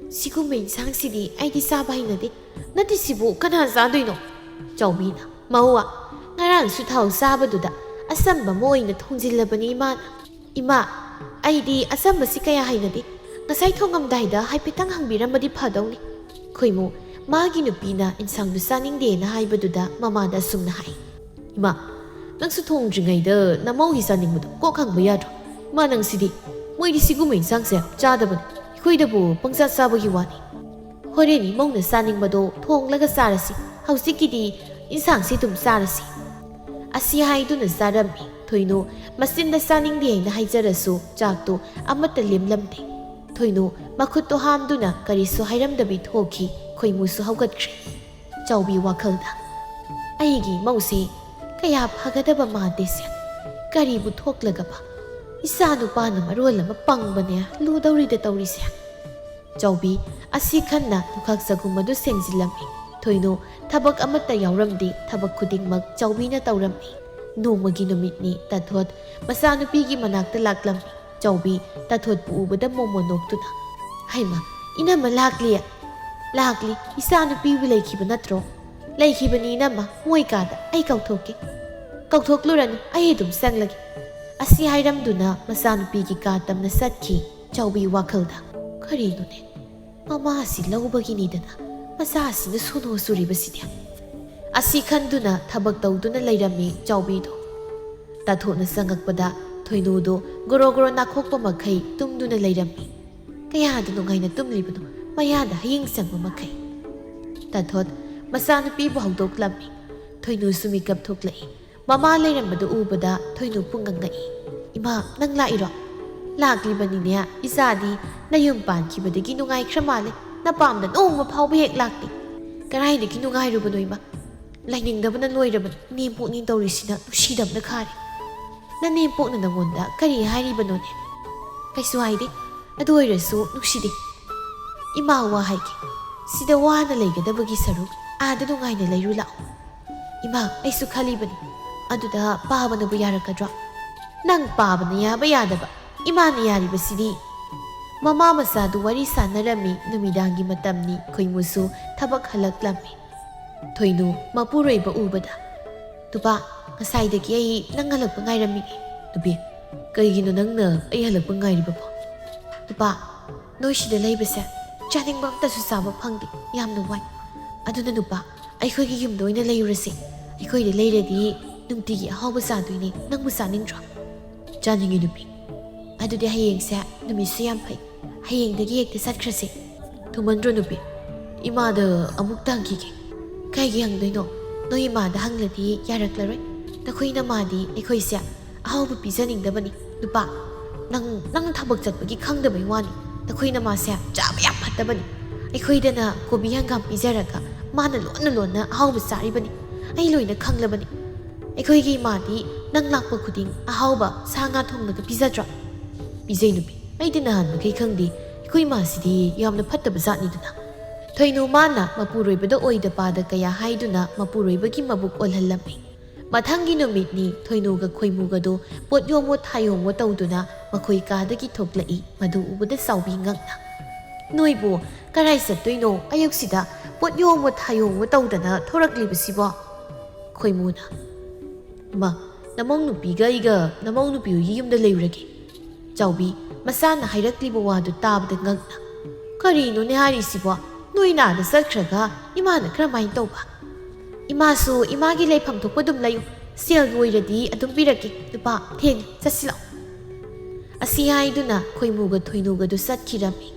"ꯁꯤꯒꯨꯝꯕ ꯏꯟꯁꯥꯡꯁꯤꯗꯤ ꯑꯩꯗꯤ ꯆꯥꯕ ꯍꯩꯅꯗꯦ꯫ ꯅꯠꯇꯦ, ꯁꯤꯕꯨ ꯀꯅꯥ ꯆꯥꯗꯣꯏꯅꯣ?" ꯆꯥꯎꯕꯤꯅ, "ꯃꯧꯋꯥ, ꯉꯔꯥꯡꯁꯨ ꯊꯥꯎ ꯆꯥꯕꯗꯨꯗ ꯑꯆꯝꯕ ꯑꯃ ꯑꯣꯏꯅ ꯊꯣꯡꯖꯤꯜꯂꯕꯅꯤ ꯏꯃꯥꯅ꯫ ꯏꯃꯥ, ꯑꯩꯗꯤ ꯑꯆꯝꯕꯁꯤ ꯀꯌꯥ ꯍꯩꯅꯗꯦ꯫ ꯉꯁꯥꯏ ꯊꯣꯡꯉꯝꯗꯥꯏꯗ ꯍꯥꯏꯐꯦꯠꯇꯪ ꯍꯪꯕꯤꯔꯝꯃꯗꯤ ꯐꯗꯧꯅꯤ꯫" ꯈꯣꯏꯃꯨ, ꯃꯥꯒꯤ ꯅꯨꯄꯤꯅ ꯏꯟꯁꯥꯡꯗꯨ ꯆꯥꯅꯤꯡꯗꯦꯅ ꯍꯥꯏꯕꯗꯨꯗ ꯃꯃꯥꯗ ꯑꯁꯨꯝꯅ ꯍꯥꯏ꯫ "ꯏꯃꯥ, ꯅꯪꯁꯨ ꯊꯣꯡꯗ꯭ꯔꯤꯉꯩꯗ ꯅꯃꯧꯒꯤ ꯆꯥꯅꯤꯡꯕꯗꯣ ꯀꯣꯛ ꯍꯪꯕ ꯌꯥꯗ꯭ꯔꯣ? ꯏꯃꯥ, ꯅꯪꯁꯤꯗꯤ꯫ ꯃꯣꯏꯗꯤ ꯁꯤꯒꯨꯝꯕ ꯏꯟꯁꯥꯡꯁꯦ ꯆꯥꯗꯕꯅꯤ꯫ ꯑꯩꯈꯣꯏꯗꯕꯨ ꯄꯪꯆꯥ ꯆꯥꯕꯒꯤ ꯋꯥꯅꯤ꯫ ꯍꯣꯔꯦꯟ ꯏꯃꯧꯅ ꯆꯥꯅꯤꯡꯕꯗꯣ ꯊꯣꯡꯂꯒ ꯆꯥꯔꯁꯤ꯫ ꯍꯧꯖꯤꯛꯀꯤꯗꯤ ꯏꯟꯁꯥꯡꯁꯤ ꯑꯗꯨꯝ ꯆꯥꯔꯁꯤ꯫" ꯑꯁꯤ ꯍꯥꯏꯗꯨꯅ ꯆꯥꯔꯝꯃꯤ꯫ ꯊꯣꯏꯅꯨ ꯃꯆꯤꯟꯗ ꯆꯥꯅꯤꯡꯗꯦ ꯍꯥꯏꯅ ꯍꯥꯏꯖꯔꯁꯨ ꯆꯥꯛꯇꯨ ꯑꯃꯠꯇ ꯂꯦꯝꯂꯝꯗꯦ꯫ ꯊꯣꯏꯅꯨ ꯃꯈꯨꯠꯇꯨ ꯍꯥꯝꯗꯨꯅ ꯀꯔꯤꯁꯨ ꯍꯥꯏꯔꯝꯗꯕꯤ ꯊꯣꯛꯈꯤ꯫ ꯈꯣꯏꯃꯨꯁꯨ ꯍꯧꯒꯠꯈ꯭ꯔꯦ꯫ ꯆꯥꯎꯕꯤ ꯋꯥꯈꯜꯗ, "ꯑꯩꯒꯤ ꯏꯃꯧꯁꯦ ꯀꯌꯥ ꯐꯒꯗꯕ ꯃꯥꯟꯗꯦꯁꯦ꯫ ꯀꯔꯤꯕꯨ ꯊꯣꯛꯂꯒꯕ? ꯏꯆꯥ ꯅꯨꯄꯥꯅ ꯃꯔꯣꯜ ꯑꯃ ꯄꯪꯕꯅꯦ, ꯂꯨꯗꯧꯔꯤꯗ ꯇꯧꯔꯤꯁꯦ꯫" ꯆꯥꯎꯕꯤ ꯑꯁꯤ ꯈꯟꯅ ꯂꯨꯈꯥꯛ ꯆꯒꯨꯝ ꯑꯗꯨ ꯁꯦꯡꯖꯤꯜꯂꯝꯃꯤ꯫ ꯊꯣꯏꯅꯨ ꯊꯕꯛ ꯑꯃꯠꯇ ꯌꯥꯎꯔꯝꯗꯦ, ꯊꯕꯛ ꯈꯨꯗꯤꯡꯃꯛ ꯆꯥꯎꯕꯤꯅ ꯇꯧꯔꯝꯃꯤ꯫ ꯅꯣꯡꯃꯒꯤ ꯅꯨꯃꯤꯠꯅꯤ꯫ ꯇꯥꯊꯣꯠ ꯃꯆꯥꯅꯨꯄꯤꯒꯤ ꯃꯅꯥꯛꯇ ꯂꯥꯛꯂꯝꯃꯤ꯫ ꯆꯥꯎꯕꯤ ꯇꯥꯊꯣꯠꯄꯨ ꯎꯕꯗ ꯃꯣꯃꯣꯟ ꯅꯣꯛꯇꯨꯅ, "ꯍꯩꯃ, ꯏꯅꯝꯃ ꯂꯥꯛꯂꯤ? ꯂꯥꯛꯂꯤ, ꯏꯆꯥꯅꯨꯄꯤꯕꯨ ꯂꯩꯈꯤꯕ ꯅꯠꯇ꯭ꯔꯣ?" "ꯂꯩꯈꯤꯕꯅꯤ ꯏꯅꯝꯃ, ꯃꯣꯏ ꯀꯥꯗ, ꯑꯩ ꯀꯧꯊꯣꯛꯀꯦ꯫" "ꯀꯧꯊꯣꯛꯂꯨꯔꯅꯨ, ꯑꯩ ꯑꯗꯨꯝ ꯆꯪꯂꯒꯦ꯫" ꯑꯁꯤ ꯍꯥꯏꯔꯝꯗꯨꯅ ꯃꯆꯥꯅꯨꯄꯤꯒꯤ ꯀꯥ ꯇꯝꯅ ꯆꯠꯈꯤ꯫ ꯆꯥꯎꯕꯤ ꯋꯥꯈꯜꯗ, "ꯀꯔꯤꯅꯣꯅꯦ, ꯃꯃꯥ ꯑꯁꯤ ꯂꯧꯕꯒꯤꯅꯤꯗꯅ ꯃꯆꯥ ꯑꯁꯤꯅ ꯁꯣꯅꯣ ꯆꯨꯔꯤꯕꯁꯤꯗꯤ?" ꯑꯁꯤ ꯈꯟꯗꯨꯅ ꯊꯕꯛ ꯇꯧꯗꯨꯅ ꯂꯩꯔꯝꯃꯤ ꯆꯥꯎꯕꯤꯗꯣ꯫ ꯇꯥꯊꯣꯠꯅ ꯆꯪꯉꯛꯄꯗ ꯊꯣꯏꯅꯨꯗꯣ ꯒꯣꯔꯣ ꯒꯣꯔꯣ ꯅꯥꯈꯣꯛꯄ ꯃꯈꯩ ꯇꯨꯝꯗꯨꯅ ꯂꯩꯔꯝꯃꯤ꯫ ꯀꯌꯥꯗ ꯅꯨꯡꯉꯥꯏꯅ ꯇꯨꯝꯂꯤꯕꯅꯣ, ꯃꯌꯥꯗ ꯍꯌꯤꯡ ꯆꯪꯕ ꯃꯈꯩ꯫ ꯇꯥꯊꯣꯠ ꯃꯆꯥꯅꯨꯄꯤꯕꯨ ꯍꯧꯗꯣꯛꯂꯝꯃꯤ꯫ ꯊꯣꯏꯅꯨꯁꯨ ꯃꯤꯀꯞ ꯊꯣꯛꯂꯛꯏ꯫ ꯃꯃꯥ ꯂꯩꯔꯝꯕꯗꯨ ꯎꯕꯗ ꯊꯣꯏꯅꯨ ꯄꯨꯡꯉꯛ ꯉꯛꯏ꯫ "ꯏꯃꯥ, ꯅꯪ ꯂꯥꯛꯏꯔꯣ? ꯂꯥꯛꯂꯤꯕꯅꯤꯅꯦ, ꯏꯆꯥꯗꯤ ꯅꯌꯨꯝ ꯄꯥꯟꯈꯤꯕꯗꯒꯤ ꯅꯨꯡꯉꯥꯏꯈ꯭ꯔ ꯃꯥꯜꯂꯦ, ꯅꯄꯥꯝꯗ ꯅꯣꯡꯃ ꯐꯥꯎꯕ ꯍꯦꯛ ꯂꯥꯛꯇꯦ꯫ ꯀꯗꯥꯏꯗꯒꯤ ꯅꯨꯡꯉꯥꯏꯔꯨꯕꯅꯣ ꯏꯃꯥ? ꯂꯩꯅꯤꯡꯗꯕꯅ ꯂꯣꯏꯔꯕꯅꯤ, ꯅꯦꯝꯄꯣꯛꯅꯤ ꯇꯧꯔꯤꯁꯤꯅ ꯅꯨꯡꯁꯤꯗꯕꯅ ꯈꯥꯔꯦ꯫ ꯅꯅꯦꯝꯄꯣꯛꯅ ꯅꯪꯉꯣꯟꯗ ꯀꯔꯤ ꯍꯥꯏꯔꯤꯕꯅꯣꯅꯦ?" "ꯀꯩꯁꯨ ꯍꯥꯏꯗꯦ, ꯑꯗꯨ ꯑꯣꯏꯔꯁꯨ ꯅꯨꯡꯁꯤꯗꯦ꯫ ꯏꯃꯥ, ꯋꯥ ꯍꯥꯏꯒꯦ, ꯁꯤꯗ ꯋꯥꯅ ꯂꯩꯒꯗꯕꯒꯤ ꯁꯔꯨꯛ ꯑꯥꯗ ꯅꯨꯡꯉꯥꯏꯅ ꯂꯩꯔꯨ ꯂꯥꯛꯑꯣ꯫" "ꯏꯃꯥ, ꯑꯩꯁꯨ ꯈꯜꯂꯤꯕꯅꯤ, ꯑꯗꯨꯗ ꯄꯥꯕꯅꯕꯨ ꯌꯥꯔꯛꯀꯗ꯭ꯔꯣ?" "ꯅꯪ ꯄꯥꯕꯅ ꯌꯥꯕ ꯌꯥꯗꯕ, ꯏꯃꯥꯅ ꯌꯥꯔꯤꯕꯁꯤꯗꯤ꯫" ꯃꯃꯥ ꯃꯆꯥꯗꯨ ꯋꯥꯔꯤ ꯁꯥꯟꯅꯔꯝꯃꯤ꯫ ꯅꯨꯃꯤꯗꯥꯡꯒꯤ ꯃꯇꯝꯅꯤ꯫ ꯈꯣꯏꯃꯨꯁꯨ ꯊꯕꯛ ꯍꯜꯂꯛꯂꯝꯃꯤ꯫ ꯊꯣꯏꯅꯨ ꯃꯄꯨꯔꯣꯏꯕ ꯎꯕꯗ, "ꯅꯨꯄꯥ, ꯉꯁꯥꯏꯗꯒꯤ ꯑꯩ ꯅꯪ ꯍꯜꯂꯛꯄ ꯉꯥꯏꯔꯝꯃꯤꯅꯦ꯫ ꯅꯨꯄꯤ, ꯀꯩꯒꯤꯅꯣ ꯅꯪꯅ ꯑꯩ ꯍꯜꯂꯛꯄ ꯉꯥꯏꯔꯤꯕꯕꯣ? ꯅꯨꯄꯥ, ꯅꯣꯏ ꯁꯤꯗ ꯂꯩꯕꯁꯦ ꯆꯥꯅꯤꯡꯕ ꯑꯝꯇꯁꯨ ꯆꯥꯕ ꯐꯪꯗꯦ꯫ ꯌꯥꯝꯅ ꯋꯥꯏ꯫ ꯑꯗꯨꯅ ꯅꯨꯄꯥ, ꯑꯩꯈꯣꯏꯒꯤ ꯌꯨꯝꯗ ꯑꯣꯏꯅ ꯂꯩꯔꯨꯔꯁꯦ꯫ ꯑꯩꯈꯣꯏꯗ ꯂꯩꯔꯗꯤ ꯅꯨꯡꯇꯤꯒꯤ ꯑꯍꯥꯎꯕ ꯆꯥꯗꯣꯏꯅꯦ꯫ ꯅꯪꯕꯨ ꯆꯥꯅꯤꯡꯗ꯭ꯔꯣ?" "ꯆꯥꯅꯤꯡꯉꯤ ꯅꯨꯄꯤ꯫ ꯑꯗꯨꯗꯤ ꯍꯌꯦꯡꯁꯦ ꯅꯨꯃꯤꯠꯁꯨ ꯌꯥꯝ ꯐꯩ꯫ ꯍꯌꯦꯡꯗꯒꯤ ꯍꯦꯛꯇ ꯆꯠꯈ꯭ꯔꯁꯦ꯫" "ꯊꯨꯃꯟꯗ꯭ꯔꯣ ꯅꯨꯄꯤ? ꯏꯃꯥꯗ ꯑꯃꯨꯛꯇ ꯍꯪꯈꯤꯒꯦ꯫" "ꯀꯩꯒꯤ ꯍꯪꯗꯣꯏꯅꯣ? ꯅꯣꯏ ꯏꯃꯥꯗ ꯍꯪꯂꯗꯤ ꯌꯥꯔꯛꯂꯔꯣꯏ꯫ ꯅꯈꯣꯏ ꯅꯃꯥꯗꯤ ꯑꯩꯈꯣꯏꯁꯦ ꯑꯍꯥꯎꯕ ꯄꯤꯖꯅꯤꯡꯗꯕꯅꯤ꯫ ꯅꯨꯄꯥ, ꯅꯪ, ꯅꯪ ꯊꯕꯛ ꯆꯠꯄꯒꯤ ꯈꯪꯗꯕꯩ ꯋꯥꯅꯤ꯫ ꯅꯈꯣꯏ ꯅꯃꯥꯁꯦ ꯆꯥꯕ ꯌꯥꯝ ꯐꯠꯇꯕꯅꯤ꯫ ꯑꯩꯈꯣꯏꯗꯅ ꯀꯣꯕꯤ ꯍꯪꯒꯥꯝ ꯄꯤꯖꯔꯒ ꯃꯥꯅ ꯂꯣꯟꯅ ꯂꯣꯟꯅ ꯑꯍꯥꯎꯕ ꯆꯥꯔꯤꯕꯅꯤ꯫ ꯑꯩ ꯂꯣꯏꯅ ꯈꯪꯂꯕꯅꯤ꯫ ꯑꯩꯈꯣꯏꯒꯤ ꯏꯃꯥꯗꯤ ꯅꯪ ꯂꯥꯛꯄ ꯈꯨꯗꯤꯡ ꯑꯍꯥꯎꯕ ꯁꯥ ꯉꯥ ꯊꯣꯡꯂꯒ ꯄꯤꯖꯗ꯭ꯔꯣ?" "ꯄꯤꯖꯩ ꯅꯨꯄꯤ꯫ ꯑꯩꯗꯤ ꯅꯍꯥꯟ ꯃꯈꯩ ꯈꯪꯗꯦ꯫ ꯑꯩꯈꯣꯏ ꯏꯃꯥꯁꯤꯗꯤ ꯌꯥꯝꯅ ꯐꯠꯇꯕ ꯖꯥꯠꯅꯤꯗꯅ꯫" ꯊꯣꯏꯅꯨ ꯃꯥꯅ ꯃꯄꯨꯔꯣꯏꯕꯗ ꯑꯣꯏꯗ ꯄꯥꯗ ꯀꯌꯥ ꯍꯥꯏꯗꯨꯅ ꯃꯄꯨꯔꯣꯏꯕꯒꯤ ꯃꯕꯨꯛ ꯑꯣꯜꯍꯜꯂꯝꯃꯤ꯫ ꯃꯊꯪꯒꯤ ꯅꯨꯃꯤꯠꯅꯤ꯫ ꯊꯣꯏꯅꯨꯒ ꯈꯣꯏꯃꯨꯒꯗꯨ ꯄꯣꯠ ꯌꯣꯝꯃꯣ ꯊꯥꯌꯣꯝꯃꯣ ꯇꯧꯗꯨꯅ ꯃꯈꯣꯏ ꯀꯥꯗꯒꯤ ꯊꯣꯛꯂꯛꯏ꯫ ꯃꯗꯨ ꯎꯕꯗ ꯆꯥꯎꯕꯤ ꯉꯛꯅ, "ꯅꯣꯏꯕꯨ ꯀꯔꯥꯏ ꯆꯠꯇꯣꯏꯅꯣ? ꯑꯌꯨꯛꯁꯤꯗ ꯄꯣꯠ ꯌꯣꯝꯃꯣ ꯊꯥꯌꯣꯝꯃꯣ ꯇꯧꯗꯅ ꯊꯣꯔꯛꯂꯤꯕꯁꯤꯕꯣ?" ꯈꯣꯏꯃꯨꯅ, "ꯃꯥ, ꯅꯃꯧ ꯅꯨꯄꯤꯒ ꯑꯩꯒ ꯅꯃꯧ ꯅꯨꯄꯤ ꯍꯣꯏꯒꯤ ꯌꯨꯝꯗ ꯂꯩꯔꯨꯔꯒꯦ꯫" ꯆꯥꯎꯕꯤ ꯃꯆꯥꯅ ꯍꯥꯏꯔꯛꯂꯤꯕ ꯋꯥꯗꯨ ꯇꯥꯕꯗ ꯉꯛꯅ, "ꯀꯔꯤꯅꯣꯅꯦ ꯍꯥꯏꯔꯤꯁꯤꯕꯣ? ꯅꯣꯏ ꯅꯥꯗ ꯆꯠꯈ꯭ꯔꯒ ꯏꯃꯥꯅ ꯀꯔꯝꯍꯥꯏꯅ ꯇꯧꯕ?" "ꯏꯃꯥꯁꯨ ꯏꯃꯥꯒꯤ ꯂꯩꯐꯝ ꯊꯣꯛꯄ ꯑꯗꯨꯝ ꯂꯩꯌꯨ꯫ ꯁꯦꯜꯒꯤ ꯑꯣꯏꯔꯗꯤ ꯑꯗꯨꯝ ꯄꯤꯔꯛꯀꯦ꯫ ꯅꯨꯄꯥ, ꯊꯦꯡꯉꯦ, ꯆꯠꯁꯤ ꯂꯥꯛꯑꯣ꯫" ꯑꯁꯤ ꯍꯥꯏꯗꯨꯅ ꯈꯣꯏꯃꯨꯒ ꯊꯣꯏꯅꯨꯒꯗꯨ ꯆꯠꯈꯤꯔꯝꯃꯤ꯫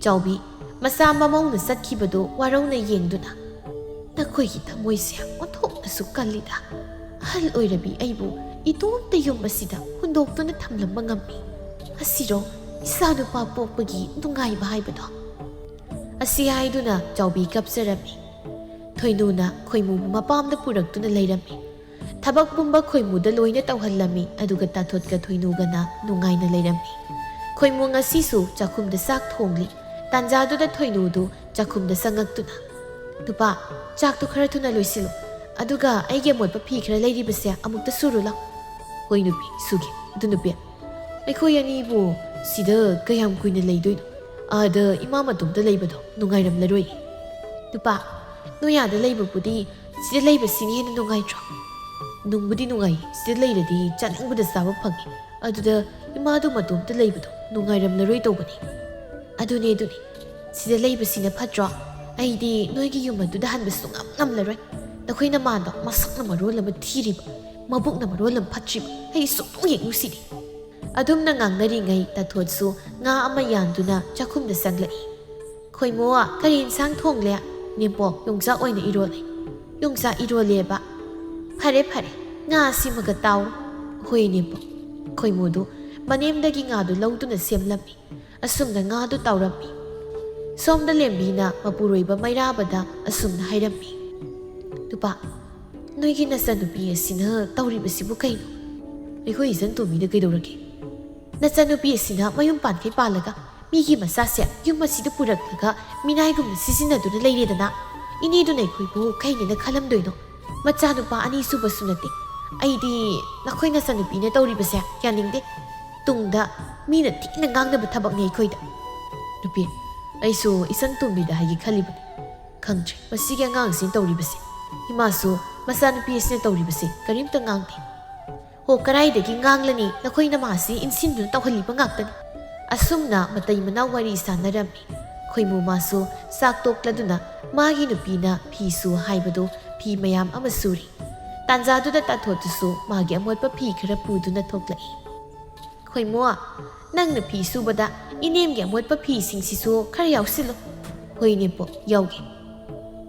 ꯆꯥꯎꯕꯤ ꯃꯆꯥ ꯃꯃꯧꯅ ꯆꯠꯈꯤꯕꯗꯨ ꯋꯥꯔꯧꯅ ꯌꯦꯡꯗꯨꯅ, "ꯅꯈꯣꯏꯒꯤ ꯊꯃꯣꯏꯁꯦ ꯑꯣꯟꯊꯣꯛꯅꯁꯨ ꯀꯜꯂꯤꯗ꯫ ꯑꯍꯜ ꯑꯣꯏꯔꯕꯤ ꯑꯩꯕꯨ ꯏꯇꯣꯝꯇ ꯌꯨꯝ ꯑꯁꯤꯗ ꯍꯨꯟꯗꯣꯛꯇꯨꯅ ꯊꯝꯂꯝꯕ ꯉꯝꯃꯤ꯫ ꯑꯁꯤꯔꯣ ꯏꯆꯥꯅꯨꯄꯥ ꯄꯣꯛꯄꯒꯤ ꯅꯨꯡꯉꯥꯏꯕ ꯍꯥꯏꯕꯗꯣ?" ꯑꯁꯤ ꯍꯥꯏꯗꯨꯅ ꯆꯥꯎꯕꯤ ꯀꯞꯆꯔꯝꯃꯤ꯫ ꯊꯣꯏꯅꯨꯅ ꯈꯣꯏꯃꯨꯕꯨ ꯃꯄꯥꯝꯗ ꯄꯨꯔꯛꯇꯨꯅ ꯂꯩꯔꯝꯃꯤ꯫ ꯊꯕꯛ ꯄꯨꯝꯕ ꯈꯣꯏꯃꯨꯗ ꯂꯣꯏꯅ ꯇꯧꯍꯜꯂꯝꯃꯤ, ꯑꯗꯨꯒ ꯇꯥꯊꯣꯠꯀ ꯊꯣꯏꯅꯨꯒꯅ ꯅꯨꯡꯉꯥꯏꯅ ꯂꯩꯔꯝꯃꯤ꯫ ꯈꯣꯏꯃꯨ ꯉꯁꯤꯁꯨ ꯆꯥꯛꯈꯨꯝꯗ ꯆꯥꯛ ꯊꯣꯡꯂꯤ꯫ ꯇꯥꯟꯖꯥꯗꯨꯗ ꯊꯣꯏꯅꯨꯗꯨ ꯆꯥꯛꯈꯨꯝꯗ ꯆꯪꯉꯛꯇꯨꯅ, "ꯅꯨꯄꯥ, ꯆꯥꯛꯇꯨ ꯈꯔ ꯊꯨꯅ ꯂꯣꯏꯁꯤꯜꯂꯨ, ꯑꯗꯨꯒ ꯑꯩꯒꯤ ꯑꯃꯣꯠꯄ ꯐꯤ ꯈꯔ ꯂꯩꯔꯤꯕꯁꯦ ꯑꯃꯨꯛꯇ ꯁꯨꯔꯨ ꯂꯥꯎ꯫" "ꯍꯣꯏ ꯅꯨꯄꯤ, ꯁꯨꯒꯦ꯫ ꯑꯗꯨ ꯅꯨꯄꯤ, ꯑꯩꯈꯣꯏ ꯑꯅꯤꯕꯨ "ꯁꯤꯗ ꯀꯌꯥꯝ ꯀꯨꯏꯅ ꯂꯩꯗꯣꯏꯅꯣ? ꯑꯥꯗ ꯏꯃꯥ ꯃꯇꯣꯝꯇ ꯂꯩꯕꯗꯣ ꯅꯨꯡꯉꯥꯏꯔꯝꯂꯔꯣꯏ꯫" "ꯅꯨꯄꯥ, ꯅꯣꯏ ꯑꯥꯗ ꯂꯩꯕꯕꯨꯗꯤ ꯁꯤꯗ ꯂꯩꯕꯁꯤꯅ ꯍꯦꯟꯅ ꯅꯨꯡꯉꯥꯏꯇ꯭ꯔꯣ?" "ꯅꯨꯡꯕꯨꯗꯤ ꯅꯨꯡꯉꯥꯏ, ꯁꯤꯗ ꯂꯩꯔꯗꯤ ꯆꯥꯅꯤꯡꯕꯗ ꯆꯥꯕ ꯐꯪꯉꯤ꯫ ꯑꯗꯨꯗ ꯏꯃꯥꯗꯨ ꯃꯇꯣꯝꯇ ꯂꯩꯕꯗꯣ ꯅꯨꯡꯉꯥꯏꯔꯝꯂꯔꯣꯏ ꯇꯧꯕꯅꯤ꯫" "ꯑꯗꯨꯅꯦ, ꯑꯗꯨꯅꯦ꯫ ꯁꯤꯗ ꯂꯩꯕꯁꯤꯅ ꯐꯠꯇ꯭ꯔꯣ? ꯑꯩꯗꯤ ꯅꯣꯏꯒꯤ ꯌꯨꯝ ꯑꯗꯨꯗ ꯍꯟꯕ ꯁꯨꯡꯉꯝ ꯉꯝꯂꯔꯣꯏ꯫ ꯅꯈꯣꯏ ꯅꯃꯥꯗꯣ ꯃꯁꯛꯅ ꯃꯔꯣꯜ ꯑꯃ ꯊꯤꯔꯤꯕ, ꯃꯕꯨꯛꯅ ꯃꯔꯣꯜ ꯑꯃ ꯐꯠꯇ꯭ꯔꯤꯕ, ꯑꯩ ꯁꯨꯛꯅꯨꯡ ꯍꯦꯛ ꯅꯨꯡꯁꯤꯗꯦ꯫" ꯑꯗꯨꯝꯅ ꯉꯥꯡꯅꯔꯤꯉꯩ ꯇꯥꯊꯣꯠꯁꯨ ꯉꯥ ꯑꯃ ꯌꯥꯟꯗꯨꯅ ꯆꯥꯛꯈꯨꯝꯗ ꯆꯪꯂꯛꯏ꯫ "ꯈꯣꯏꯃꯣ, ꯀꯔꯤ ꯏꯟꯁꯥꯡ ꯊꯣꯡꯂꯦ?" "ꯅꯦꯝꯄꯣꯛ, ꯌꯣꯡꯆꯥꯛ ꯑꯣꯏꯅ ꯏꯔꯣꯜꯂꯦ꯫" "ꯌꯣꯡꯆꯥꯛ ꯏꯔꯣꯜꯂꯦꯕ? ꯐꯔꯦ ꯐꯔꯦ, ꯉꯥ ꯑꯁꯤꯃꯒ ꯇꯥꯎꯔꯣ꯫" "ꯍꯣꯏ ꯅꯦꯝꯄꯣꯛ꯫" ꯈꯣꯏꯃꯣꯗꯨ ꯃꯅꯦꯝꯗꯒꯤ ꯉꯥꯗꯨ ꯂꯧꯗꯨꯅ ꯁꯦꯝꯂꯝꯃꯤ꯫ ꯑꯁꯨꯝꯅ ꯉꯥꯗꯨ ꯇꯥꯎꯔꯝꯃꯤ꯫ ꯁꯣꯝꯗ ꯂꯦꯝꯕꯤꯅ ꯃꯄꯨꯔꯣꯏꯕ ꯃꯩꯔꯥꯕꯗ ꯑꯁꯨꯝꯅ ꯍꯥꯏꯔꯝꯃꯤ, "ꯅꯨꯄꯥ, ꯅꯣꯏꯒꯤ ꯅꯆꯟꯅꯨꯄꯤ ꯑꯁꯤꯅ ꯇꯧꯔꯤꯕꯁꯤꯕꯨ ꯀꯩꯅꯣ?" "ꯑꯩꯈꯣꯏ ꯏꯆꯟ ꯇꯣꯝꯕꯤꯗ ꯀꯩꯗꯧꯔꯒꯦ?" "ꯅꯆꯟꯅꯨꯄꯤ ꯑꯁꯤꯅ ꯃꯌꯨꯝ ꯄꯥꯟꯈꯩ ꯄꯥꯜꯂꯒ ꯃꯤꯒꯤ ꯃꯆꯥꯁꯦ ꯌꯨꯝ ꯑꯁꯤꯗ ꯄꯨꯔꯛꯂꯒ ꯃꯤꯅꯥꯏꯒꯨꯝꯅ ꯁꯤꯖꯤꯟꯅꯗꯨꯅ ꯂꯩꯔꯦꯗꯅ꯫ ꯏꯅꯦꯗꯨꯅ ꯑꯩꯈꯣꯏꯕꯨ ꯀꯩꯅꯦꯅ ꯈꯜꯂꯝꯗꯣꯏꯅꯣ? ꯃꯆꯥꯅꯨꯄꯥ ꯑꯅꯤꯁꯨꯕꯁꯨ ꯅꯠꯇꯦ꯫ ꯑꯩꯗꯤ ꯅꯈꯣꯏ ꯅꯆꯟꯅꯨꯄꯤꯅ ꯇꯧꯔꯤꯕꯁꯦ ꯌꯥꯅꯤꯡꯗꯦ꯫ ꯇꯨꯡꯗ ꯃꯤꯅ ꯊꯤꯅ ꯉꯥꯡꯅꯕ ꯊꯕꯛꯅꯤ ꯑꯩꯈꯣꯏꯗ꯫" "ꯅꯨꯄꯤ, ꯑꯩꯁꯨ ꯏꯆꯟ ꯇꯣꯝꯕꯤꯗ ꯍꯥꯏꯒꯦ ꯈꯜꯂꯤꯕꯅꯤ꯫ ꯈꯪꯗ꯭ꯔꯦ ꯃꯁꯤꯒꯤ ꯑꯉꯥꯡꯁꯤꯅ ꯇꯧꯔꯤꯕꯁꯦ꯫ ꯏꯃꯥꯁꯨ ꯃꯆꯥꯅꯨꯄꯤ ꯑꯁꯤꯅ ꯇꯧꯔꯤꯕꯁꯦ ꯀꯔꯤꯝꯇ ꯉꯥꯡꯗꯦ꯫" "ꯍꯣ, ꯀꯔꯥꯏꯗꯒꯤ ꯉꯥꯡꯂꯅꯤ? ꯅꯈꯣꯏ ꯅꯃꯥꯁꯤ ꯏꯟꯁꯤꯟꯗꯨꯅ ꯇꯧꯍꯜꯂꯤꯕ ꯉꯥꯛꯇꯅꯤ꯫" ꯑꯁꯨꯝꯅ ꯃꯇꯩ ꯃꯅꯥꯎ ꯋꯥꯔꯤ ꯁꯥꯟꯅꯔꯝꯃꯤ꯫ ꯈꯣꯏꯃꯨ ꯃꯥꯁꯨ ꯆꯥꯛ ꯇꯣꯛꯂꯗꯨꯅ ꯃꯥꯒꯤ ꯅꯨꯄꯤꯅ ꯐꯤ ꯁꯨ ꯍꯥꯏꯕꯗꯨ ꯐꯤ ꯃꯌꯥꯝ ꯑꯃ ꯁꯨꯔꯤ꯫ ꯇꯥꯟꯖꯥꯗꯨꯗ ꯇꯥꯊꯣꯠꯇꯨꯁꯨ ꯃꯥꯒꯤ ꯑꯃꯣꯠꯄ ꯐꯤ ꯈꯔ ꯄꯨꯗꯨꯅ ꯊꯣꯛꯂꯛꯏ꯫ "ꯈꯣꯏꯃꯨ, ꯅꯪꯅ ꯐꯤ ꯁꯨꯕꯗ ꯏꯅꯦꯝꯒꯤ ꯑꯃꯣꯠꯄ ꯐꯤꯁꯤꯡꯁꯤꯁꯨ ꯈꯔ ꯌꯥꯎꯁꯤꯜꯂꯨ꯫" "ꯍꯣꯏ ꯅꯦꯝꯄꯣꯛ, ꯌꯥꯎꯒꯦ꯫"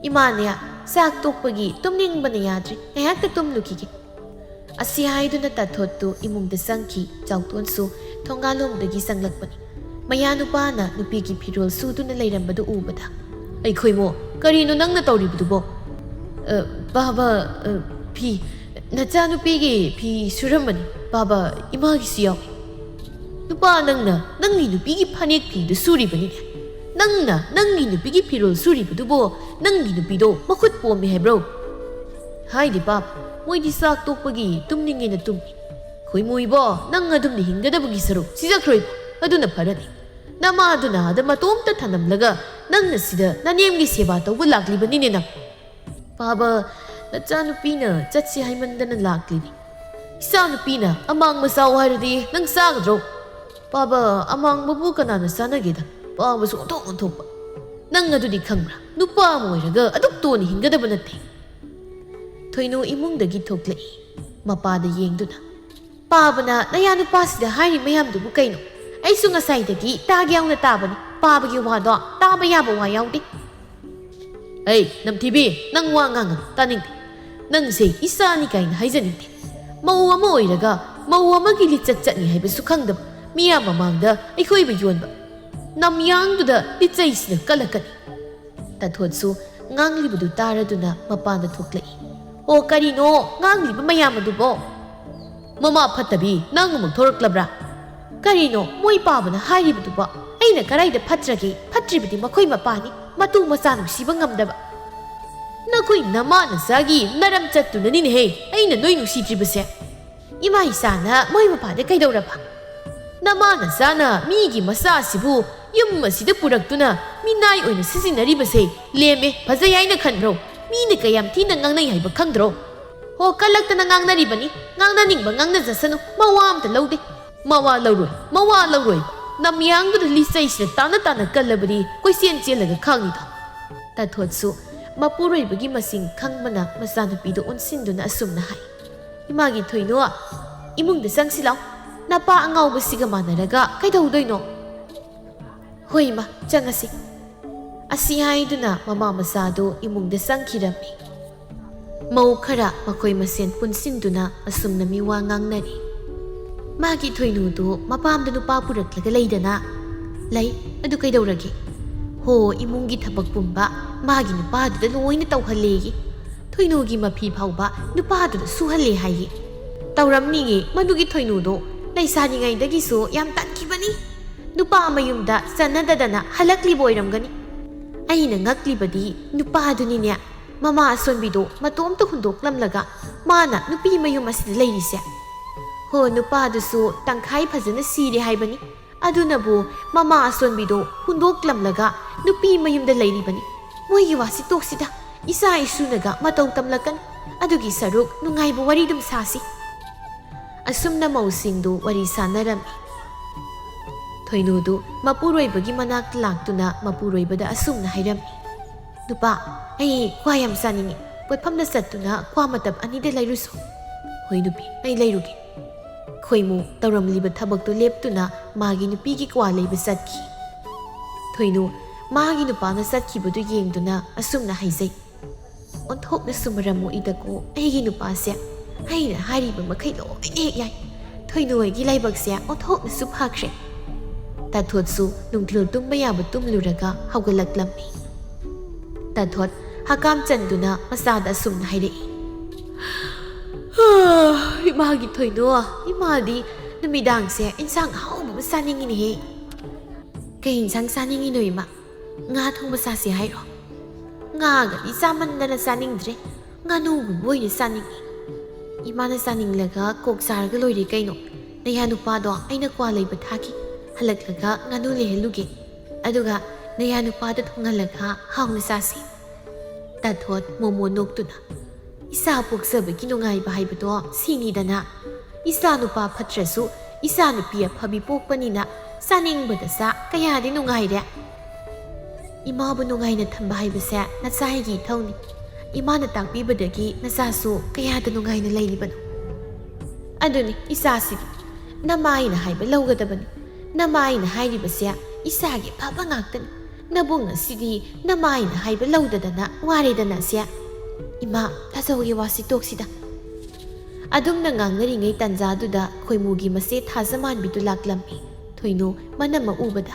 "ꯏꯃꯥꯅꯦ, ꯆꯥꯛ ꯇꯣꯛꯄꯒꯤ ꯇꯨꯝꯅꯤꯡꯕꯅ ꯌꯥꯗ꯭ꯔꯦ, ꯉꯥꯏꯍꯥꯛꯇ ꯇꯨꯝꯂꯨꯈꯤꯒꯦ꯫" ꯑꯁꯤ ꯍꯥꯏꯗꯨꯅ ꯇꯥꯊꯣꯠꯇꯨ ꯏꯃꯨꯡꯗ ꯆꯪꯈꯤ꯫ ꯆꯥꯎꯇꯣꯟꯁꯨ ꯊꯣꯡꯒꯥꯜꯂꯣꯝꯗꯒꯤ ꯆꯪꯂꯛꯄꯅꯤ꯫ ꯃꯌꯥꯅꯨꯄꯥꯅ ꯅꯨꯄꯤꯒꯤ ꯐꯤꯔꯣꯜ ꯁꯨꯗꯨꯅ ꯂꯩꯔꯝꯕꯗꯨ ꯎꯕꯗ, "ꯑꯩꯈꯣꯏꯃꯣ, ꯀꯔꯤꯅꯣ ꯅꯪꯅ ꯇꯧꯔꯤꯕꯗꯨꯕꯣ?" "ꯑ, ꯕꯥꯕꯥ, ꯑ, ꯐꯤ, ꯅꯆꯥꯅꯨꯄꯤꯒꯤ ꯐꯤ ꯁꯨꯔꯝꯕꯅꯤ꯫ ꯕꯥꯕꯥ, ꯏꯃꯥꯒꯤꯁꯨ ꯌꯥꯎꯏ꯫" "ꯅꯨꯄꯥ, ꯅꯪꯅ ꯅꯪꯒꯤ ꯅꯨꯄꯤꯒꯤ ꯐꯅꯦꯛ ꯐꯤꯗꯨ ꯁꯨꯔꯤꯕꯅꯤꯅꯦ꯫ ꯅꯪꯅ ꯅꯪꯒꯤ ꯅꯨꯄꯤꯒꯤ ꯐꯤꯔꯣꯜ ꯁꯨꯔꯤꯕꯗꯨꯕꯨ ꯅꯪꯒꯤ ꯅꯨꯄꯤꯗꯣ ꯃꯈꯨꯠ ꯄꯣꯝꯃꯤ ꯍꯥꯏꯕ꯭ꯔꯣ?" "ꯍꯥꯏꯗꯦ ꯕꯥꯕꯥ, ꯃꯣꯏꯗꯤ ꯆꯥꯛ ꯇꯣꯛꯄꯒꯤ ꯇꯨꯝꯅꯤꯡꯉꯦꯅ ꯇꯨꯝꯃꯤ꯫" "ꯈꯣꯏꯃꯨ ꯏꯕꯣ, ꯅꯪ ꯑꯗꯨꯝꯅ ꯍꯤꯡꯒꯗꯕꯒꯤ ꯁꯔꯨꯛ ꯁꯤꯖꯈ꯭ꯔꯣ ꯏꯕꯣ꯫ ꯑꯗꯨꯅ ꯐꯔꯅꯤ꯫ ꯅꯃꯥꯗꯨꯅ ꯑꯥꯗ ꯃꯇꯣꯝꯇ ꯊꯅꯝꯂꯒ ꯅꯪꯅ ꯁꯤꯗ ꯅꯅꯦꯝꯒꯤ ꯁꯦꯕꯥ ꯇꯧꯕ ꯂꯥꯛꯂꯤꯕꯅꯤꯅꯦ ꯅꯪ꯫ ꯄꯥꯕ, ꯅꯆꯥꯅꯨꯄꯤꯅ ꯆꯠꯁꯤ ꯍꯥꯏꯃꯟꯗꯅ ꯂꯥꯛꯂꯤꯅꯤ꯫ ꯏꯆꯥꯅꯨꯄꯤꯅ ꯑꯃꯥꯡꯕ ꯆꯥꯎ ꯍꯥꯏꯔꯗꯤ ꯅꯪ ꯆꯥꯒꯗ꯭ꯔꯣ? ꯄꯥꯕ, ꯑꯃꯥꯡꯕꯕꯨ ꯀꯅꯥꯅ ꯆꯥꯅꯒꯦꯗ? ꯄꯥꯕꯁꯨ ꯑꯣꯟꯊꯣꯛ ꯑꯣꯟꯊꯣꯛꯄ꯫ ꯅꯪ ꯑꯗꯨꯗꯤ ꯈꯪꯕ꯭ꯔꯥ? ꯅꯨꯄꯥ ꯑꯃ ꯑꯣꯏꯔꯒ ꯑꯗꯨꯛ ꯇꯣꯟꯅ ꯍꯤꯡꯒꯗꯕ ꯅꯠꯇꯦ꯫ ꯊꯣꯏꯅꯨ ꯏꯃꯨꯡꯗꯒꯤ ꯊꯣꯛꯂꯛꯏ, ꯃꯄꯥꯗ ꯌꯦꯡꯗꯨꯅ꯫ ꯄꯥꯕꯅ ꯅꯌꯥ ꯅꯨꯄꯥꯁꯤꯗ ꯍꯥꯏꯔꯤ ꯃꯌꯥꯝꯗꯨꯕꯨ ꯀꯩꯅꯣ? ꯑꯩꯁꯨ ꯉꯁꯥꯏꯗꯒꯤ ꯇꯥꯒꯦ ꯌꯥꯎꯅ ꯇꯥꯕꯅꯤ꯫ ꯄꯥꯕꯒꯤ ꯋꯥꯗꯣ ꯇꯥꯕ ꯌꯥꯕ ꯋꯥ ꯌꯥꯎꯗꯦ꯫ ꯑꯩ, ꯅꯝꯊꯤꯕꯤ, ꯅꯪ ꯋꯥ ꯉꯥꯡꯒꯅꯨ, ꯇꯥꯅꯤꯡꯗꯦ꯫ ꯅꯪꯁꯦ ꯏꯆꯥꯅꯤ ꯀꯥꯏꯅ ꯍꯥꯏꯖꯅꯤꯡꯗꯦ꯫ ꯃꯧ ꯑꯃ ꯑꯣꯏꯔꯒ ꯃꯧ ꯑꯃꯒꯤ ꯂꯤꯆꯠ ꯆꯠꯅꯤ ꯍꯥꯏꯕꯁꯨ ꯈꯪꯗꯕ, ꯃꯤꯌꯥꯝ ꯃꯃꯥꯡꯗ ꯑꯩꯈꯣꯏꯕꯨ ꯌꯣꯟꯕ꯫ ꯅꯝꯌꯥꯡꯗꯨꯗ ꯂꯤꯆꯩꯁꯤꯅ ꯀꯜꯂꯛꯀꯅꯤ꯫ ꯇꯥꯊꯣꯠꯁꯨ ꯉꯥꯡꯂꯤꯕꯗꯨ ꯇꯥꯔꯗꯨꯅ ꯃꯄꯥꯟꯗ ꯊꯣꯛꯂꯛꯏ꯫ ꯑꯣ, ꯀꯔꯤꯅꯣ ꯉꯥꯡꯂꯤꯕ ꯃꯌꯥꯝ ꯑꯗꯨꯕꯣ? ꯃꯃꯥ ꯐꯠꯇꯕꯤ, ꯅꯪ ꯑꯃꯨꯛ ꯊꯣꯔꯛꯂꯕ꯭ꯔꯥ? ꯀꯔꯤꯅꯣ, ꯃꯣꯏ ꯄꯥꯕꯅ ꯍꯥꯏꯔꯤꯕꯗꯨꯕꯣ? ꯑꯩꯅ ꯀꯔꯥꯏꯗ ꯐꯠꯇ꯭ꯔꯒꯦ? ꯐꯠꯇ꯭ꯔꯤꯕꯗꯤ ꯃꯈꯣꯏ ꯃꯄꯥꯅꯤ, ꯃꯇꯨ ꯃꯆꯥ ꯅꯨꯡꯁꯤꯕ ꯉꯝꯗꯕ꯫ ꯅꯈꯣꯏ ꯅꯃꯥ ꯅꯆꯥꯒꯤ ꯅꯔꯝ ꯆꯠꯇꯨꯅꯅꯤꯅꯦꯍꯦ ꯑꯩꯅ ꯅꯣꯏ ꯅꯨꯡꯁꯤꯗ꯭ꯔꯤꯕꯁꯦ꯫ ꯏꯃꯥ ꯏꯆꯥꯅ ꯃꯣꯏ ꯃꯄꯥꯗ ꯀꯩꯗꯧꯔꯕ? ꯅꯃꯥ ꯅꯆꯥꯅ ꯃꯤꯒꯤ ꯃꯆꯥꯁꯤꯕꯨ ꯌꯨꯝ ꯑꯁꯤꯗ ꯄꯨꯔꯛꯇꯨꯅ ꯃꯤꯅꯥꯏ ꯑꯣꯏꯅ ꯁꯤꯖꯤꯟꯅꯔꯤꯕꯁꯦ ꯂꯦꯝꯃꯦ, ꯐꯖꯩ ꯍꯥꯏꯅ ꯈꯟꯕ꯭ꯔꯣ? ꯃꯤꯅ ꯀꯌꯥꯝ ꯊꯤꯅ ꯉꯥꯡꯅꯩ ꯍꯥꯏꯕ ꯈꯪꯗ꯭ꯔꯣ? ꯍꯣ, ꯀꯜꯂꯛꯇꯅ ꯉꯥꯡꯅꯔꯤꯕꯅꯤ, ꯉꯥꯡꯅꯅꯤꯡꯕ ꯉꯥꯡꯅꯖꯁꯅꯨ, ꯃꯋꯥ ꯑꯝꯇ ꯂꯧꯗꯦ꯫ ꯃꯋꯥ ꯂꯧꯔꯣꯏ, ꯃꯋꯥ ꯂꯧꯔꯣꯏ꯫ ꯅꯝꯌꯥꯡꯗꯨꯗ ꯂꯤꯆꯩꯁꯤꯅ ꯇꯥꯅ ꯇꯥꯅ ꯀꯜꯂꯕꯗꯤ ꯀꯣꯏꯆꯦꯟ ꯆꯦꯜꯂꯒ ꯈꯥꯡꯅꯤꯗꯣ꯫ ꯇꯥꯊꯣꯠꯁꯨ ꯃꯄꯨꯔꯣꯏꯕꯒꯤ ꯃꯁꯤꯡ ꯈꯪꯕꯅ ꯃꯆꯥꯅꯨꯄꯤꯗꯨ ꯑꯣꯟꯁꯤꯟꯗꯨꯅ ꯑꯁꯨꯝꯅ ꯍꯥꯏ, ꯏꯃꯥꯒꯤ ꯊꯣꯏꯅꯨ, ꯏꯃꯨꯡꯗ ꯆꯪꯁꯤ ꯂꯥꯎ꯫ ꯅꯄꯥ ꯑꯉꯥꯎꯕꯁꯤꯒ ꯃꯥꯟꯅꯔꯒ ꯀꯩꯗꯧꯗꯣꯏꯅꯣ? ꯍꯣꯏ ꯏꯃꯥ, ꯆꯪꯉꯁꯤ꯫ ꯑꯁꯤ ꯍꯥꯏꯗꯨꯅ ꯃꯃꯥ ꯃꯆꯥꯗꯨ ꯏꯃꯨꯡꯗ ꯆꯪꯈꯤꯔꯝꯃꯤ꯫ ꯃꯧ ꯈꯔ ꯃꯈꯣꯏ ꯃꯁꯦꯟ ꯄꯨꯟꯁꯤꯟꯗꯨꯅ ꯑꯁꯨꯝꯅ ꯃꯤꯋꯥ ꯉꯥꯡꯅꯔꯤ꯫ ꯃꯥꯒꯤ ꯊꯣꯏꯅꯨꯗꯨ ꯃꯄꯥꯝꯗ ꯅꯨꯄꯥ ꯄꯨꯔꯛꯂꯒ ꯂꯩꯗꯅ? ꯂꯩ, ꯑꯗꯨ ꯀꯩꯗꯧꯔꯒꯦ? ꯍꯣ, ꯏꯃꯨꯡꯒꯤ ꯊꯕꯛ ꯄꯨꯝꯕ ꯃꯥꯒꯤ ꯅꯨꯄꯥꯗꯨꯗ ꯂꯣꯏꯅ ꯇꯧꯍꯜꯂꯦꯌꯦ꯫ ꯊꯣꯏꯅꯨꯒꯤ ꯃꯐꯤ ꯐꯥꯎꯕ ꯅꯨꯄꯥꯗꯨꯅ ꯁꯨꯍꯜꯂꯦ ꯍꯥꯏꯌꯦ꯫ ꯇꯧꯔꯝꯅꯤꯌꯦ, ꯃꯗꯨꯒꯤ ꯊꯣꯏꯅꯨꯗꯣ ꯂꯩꯁꯥꯔꯤꯉꯩꯗꯒꯤꯁꯨ ꯌꯥꯝ ꯇꯟꯈꯤꯕꯅꯤ꯫ ꯅꯨꯄꯥ ꯃꯌꯨꯝꯗ ꯆꯠꯅꯗꯗꯅ ꯍꯜꯂꯛꯂꯤꯕ ꯑꯣꯏꯔꯝꯒꯅꯤ꯫ ꯑꯩꯅ ꯉꯛꯂꯤꯕꯗꯤ ꯅꯨꯄꯥꯗꯨꯅꯤꯅꯦ, ꯃꯃꯥ ꯑꯁꯣꯟꯕꯤꯗꯣ ꯃꯇꯣꯝꯇ ꯍꯨꯟꯗꯣꯛꯂꯝꯂꯒ ꯃꯥꯅ ꯅꯨꯄꯤ ꯃꯌꯨꯝ ꯑꯁꯤꯗ ꯂꯩꯔꯤꯁꯦ꯫ ꯍꯣ, ꯅꯨꯄꯥꯗꯨꯁꯨ ꯇꯪꯈꯥꯏ ꯐꯖꯅ ꯁꯤꯔꯦ ꯍꯥꯏꯕꯅꯤ꯫ ꯑꯗꯨꯅꯕꯨ ꯃꯃꯥ ꯑꯁꯣꯟꯕꯤꯗꯣ ꯍꯨꯟꯗꯣꯛꯂꯝꯂꯒ ꯅꯨꯄꯤ ꯃꯌꯨꯝꯗ ꯂꯩꯔꯤꯕꯅꯤ꯫ ꯃꯣꯏꯒꯤ ꯋꯥꯁꯤ ꯇꯣꯛꯁꯤꯗ, ꯏꯆꯥ ꯏꯁꯨꯅꯒ ꯃꯇꯧ ꯇꯝꯂꯛꯀꯅꯤ꯫ ꯑꯗꯨꯒꯤ ꯁꯔꯨꯛ ꯅꯨꯡꯉꯥꯏꯕ ꯋꯥꯔꯤꯗꯨꯝ ꯁꯥꯁꯤ꯫ ꯑꯁꯨꯝꯅ ꯃꯧꯁꯤꯡꯗꯨ ꯋꯥꯔꯤ ꯁꯥꯟꯅꯔꯝꯃꯤ꯫ ꯊꯣꯏꯅꯨꯗꯨ ꯃꯄꯨꯔꯣꯏꯕꯒꯤ ꯃꯅꯥꯛꯇ ꯂꯥꯛꯇꯨꯅ ꯃꯄꯨꯔꯣꯏꯕꯗ ꯑꯁꯨꯝꯅ ꯍꯥꯏꯔꯝꯃꯤ, "ꯅꯨꯄꯥ, ꯑꯩ ꯀ꯭ꯋꯥ ꯌꯥꯝ ꯆꯥꯅꯤꯡꯉꯤ꯫ ꯄꯣꯠꯐꯝꯗ ꯆꯠꯇꯨꯅ ꯀ꯭ꯋꯥ ꯃꯇꯞ ꯑꯅꯤꯗ ꯂꯩꯔꯨꯁꯣ꯫" "ꯍꯣꯏ ꯅꯨꯄꯤ, ꯑꯩ ꯂꯩꯔꯨꯒꯦ꯫" ꯈꯣꯏꯃꯨ ꯇꯧꯔꯝꯂꯤꯕ ꯊꯕꯛꯇꯨ ꯂꯦꯞꯇꯨꯅ ꯃꯥꯒꯤ ꯅꯨꯄꯤꯒꯤ ꯀ꯭ꯋꯥ ꯂꯩꯕ ꯆꯠꯈꯤ꯫ ꯊꯣꯏꯅꯨ ꯃꯥꯒꯤ ꯅꯨꯄꯥꯅ ꯆꯠꯈꯤꯕꯗꯨ ꯌꯦꯡꯗꯨꯅ ꯑꯁꯨꯝꯅ ꯍꯥꯏꯖꯩ, "ꯑꯣꯟꯊꯣꯛꯅꯁꯨ ꯃꯔꯝ ꯃꯣꯛꯏꯗꯀꯣ ꯑꯩꯒꯤ ꯅꯨꯄꯥꯁꯦ꯫ ꯑꯩꯅ ꯍꯥꯏꯔꯤꯕ ꯃꯈꯩ ꯂꯣꯏꯅ ꯍꯦꯛ ꯌꯥꯏ꯫ ꯊꯣꯏꯅꯨ ꯍꯣꯏꯒꯤ ꯂꯥꯏꯕꯛꯁꯦ ꯑꯣꯟꯊꯣꯛꯅꯁꯨ ꯐꯈ꯭ꯔꯦ꯫" ꯇꯥꯊꯣꯠꯁꯨ ꯅꯨꯡꯊꯤꯜ ꯇꯨꯝꯕ ꯌꯥꯕ ꯇꯨꯝꯂꯨꯔꯒ ꯍꯧꯒꯠꯂꯛꯂꯝꯃꯤ꯫ ꯇꯥꯊꯣꯠ ꯍꯀꯥꯝ ꯆꯟꯗꯨꯅ ꯃꯆꯥꯗ ꯑꯁꯨꯝꯅ ꯍꯥꯏꯔꯛꯏ, "ꯏꯃꯥꯒꯤ ꯊꯣꯏꯅꯨ, ꯏꯃꯥꯗꯤ ꯅꯨꯃꯤꯗꯥꯡꯁꯦ ꯏꯟꯁꯥꯡ ꯑꯍꯥꯎꯕ ꯑꯃ ꯆꯥꯅꯤꯡꯉꯤꯅꯦꯍꯦ꯫" "ꯀꯩ ꯏꯟꯁꯥꯡ ꯆꯥꯅꯤꯡꯉꯤꯅꯣ ꯏꯃꯥ? ꯉꯥ ꯊꯣꯡꯕ ꯆꯥꯁꯦ ꯍꯥꯏꯔꯣ?" "ꯉꯥꯒꯗꯤ ꯆꯥꯃꯟꯗꯅ ꯆꯥꯅꯤꯡꯗ꯭ꯔꯦ꯫ ꯉꯥꯅꯨꯒꯨꯝꯕ ꯑꯣꯏꯅ ꯆꯥꯅꯤꯡꯉꯤ꯫" "ꯏꯃꯥꯅ ꯆꯥꯅꯤꯡꯂꯒ ꯀꯣꯛ ꯆꯥꯔꯒ ꯂꯣꯏꯔꯦ ꯀꯩꯅꯣ꯫ ꯅꯌꯥ ꯅꯨꯄꯥꯗꯣ ꯑꯩꯅ ꯀ꯭ꯋꯥ ꯂꯩꯕ ꯊꯥꯈꯤ꯫ ꯍꯜꯂꯛꯂꯒ ꯉꯥꯅꯨ ꯂꯩꯍꯜꯂꯨꯒꯦ꯫ ꯑꯗꯨꯒ ꯅꯌꯥ ꯅꯨꯄꯥꯗ ꯊꯣꯡꯍꯜꯂꯒ ꯍꯥꯎꯅ ꯆꯥꯁꯤ꯫" ꯇꯥꯊꯣꯠ ꯃꯣꯃꯣ ꯅꯣꯛꯇꯨꯅ, "ꯏꯆꯥ ꯄꯣꯛꯆꯕꯒꯤ ꯅꯨꯡꯉꯥꯏꯕ ꯍꯥꯏꯕꯗꯣ ꯁꯤꯅꯤꯗꯅ꯫ ꯏꯆꯥ ꯅꯨꯄꯥ ꯐꯠꯇ꯭ꯔꯁꯨ ꯏꯆꯥ ꯅꯨꯄꯤ ꯑꯐꯕꯤ ꯄꯣꯛꯄꯅꯤꯅ ꯆꯥꯅꯤꯡꯕꯗ ꯆꯥ, ꯀꯌꯥꯗꯤ ꯅꯨꯡꯉꯥꯏꯔꯦ꯫ ꯏꯃꯥꯕꯨ ꯅꯨꯡꯉꯥꯏꯅ ꯊꯝꯕ ꯍꯥꯏꯕꯁꯦ ꯅꯆꯥꯒꯤ ꯏꯊꯧꯅꯤ꯫ ꯏꯃꯥꯅ ꯇꯥꯛꯄꯤꯕꯗꯒꯤ ꯅꯆꯥꯁꯨ ꯀꯌꯥꯗ ꯅꯨꯡꯉꯥꯏꯅ ꯂꯩꯔꯤꯕꯅꯣ꯫ ꯑꯗꯨꯅꯤ ꯏꯆꯥꯁꯤꯗꯤ ꯅꯃꯥꯏꯅ ꯍꯥꯏꯕ ꯂꯧꯒꯗꯕꯅꯤ꯫ ꯅꯃꯥꯏꯅ ꯍꯥꯏꯔꯤꯕꯁꯦ ꯏꯆꯥꯒꯤ ꯐꯕ ꯉꯥꯛꯇꯅꯤ꯫ ꯅꯕꯨꯡ ꯑꯁꯤꯗꯤ ꯅꯃꯥꯏꯅ ꯍꯥꯏꯕ ꯂꯧꯗꯗꯅ ꯋꯥꯔꯦꯗꯅ ꯁꯦ꯫ ꯏꯃꯥ, ꯇꯥꯖꯧꯒꯤ ꯋꯥꯁꯤ ꯇꯣꯛꯁꯤꯗ꯫" ꯑꯗꯨꯝꯅ ꯉꯥꯡꯅꯔꯤꯉꯩ ꯇꯥꯟꯖꯥꯗꯨꯗ ꯈꯣꯏꯃꯨꯒꯤ ꯃꯆꯦ ꯊꯥꯖꯃꯥꯟꯕꯤꯗꯨ ꯂꯥꯛꯂꯝꯃꯤ꯫ ꯊꯣꯏꯅꯨ ꯃꯅꯝ ꯑꯃ ꯎꯕꯗ,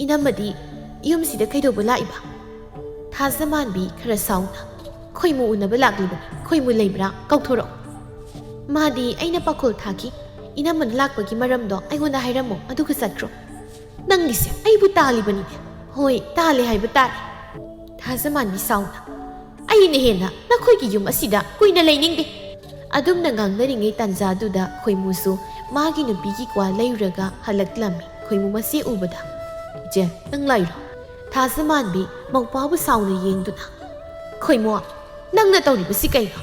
"ꯏꯅꯝꯃꯗꯤ ꯌꯨꯝꯁꯤꯗ ꯀꯩꯗꯧꯕ ꯂꯥꯛꯏꯕ?" ꯊꯥꯖꯃꯥꯟꯕꯤ ꯈꯔ ꯁꯥꯎꯅ, "ꯈꯣꯏꯃꯨ ꯎꯅꯕ ꯂꯥꯛꯂꯤꯕꯅꯤ꯫ ꯈꯣꯏꯃꯨ ꯂꯩꯕ꯭ꯔꯥ? ꯀꯧꯊꯣꯔꯛꯑꯣ꯫" "ꯃꯥꯗꯤ ꯑꯩꯅ ꯄꯥꯈꯣꯜ ꯊꯥꯈꯤ꯫ ꯏꯅꯝꯃꯅ ꯂꯥꯛꯄꯒꯤ ꯃꯔꯝꯗꯣ ꯑꯩꯉꯣꯟꯗ ꯍꯥꯏꯔꯝꯃꯣ, ꯑꯗꯨꯒ ꯆꯠꯈ꯭ꯔꯣ꯫" "ꯅꯪꯒꯤꯁꯦ ꯑꯩꯕꯨ ꯇꯥꯜꯂꯤꯕꯅꯤꯅꯦ꯫" "ꯍꯣꯏ, ꯇꯥꯜꯂꯦ ꯍꯥꯏꯕ ꯇꯥꯔꯦ꯫" ꯊꯥꯖꯃꯥꯟꯕꯤ ꯁꯥꯎꯅ, "ꯑꯩꯅ ꯍꯦꯟꯅ ꯅꯈꯣꯏꯒꯤ ꯌꯨꯝ ꯑꯁꯤꯗ ꯀꯨꯏꯅ ꯂꯩꯅꯤꯡꯗꯦ꯫ ꯑꯗꯨꯝꯅ ꯉꯥꯡꯅꯔꯤꯉꯩ ꯇꯥꯟꯖꯥꯗꯨꯗ ꯈꯣꯏꯃꯨꯁꯨ ꯃꯥꯒꯤ ꯅꯨꯄꯤꯒꯤ ꯀ꯭ꯋꯥ ꯂꯩꯔꯨꯔꯒ ꯍꯜꯂꯛꯂꯝꯃꯤ꯫ ꯈꯣꯏꯃꯨ ꯃꯁꯤ ꯎꯕꯗ, "ꯏꯆꯦ, ꯅꯪ ꯂꯥꯛꯏꯔꯣ?" ꯊꯥꯖꯃꯥꯟꯕꯤ ꯃꯧꯄꯥꯕꯨ ꯁꯥꯎꯅ ꯌꯦꯡꯗꯨꯅ, "ꯈꯣꯏꯃꯨ, ꯅꯪꯅ ꯇꯧꯔꯤꯕꯁꯤ ꯀꯩꯅꯣ?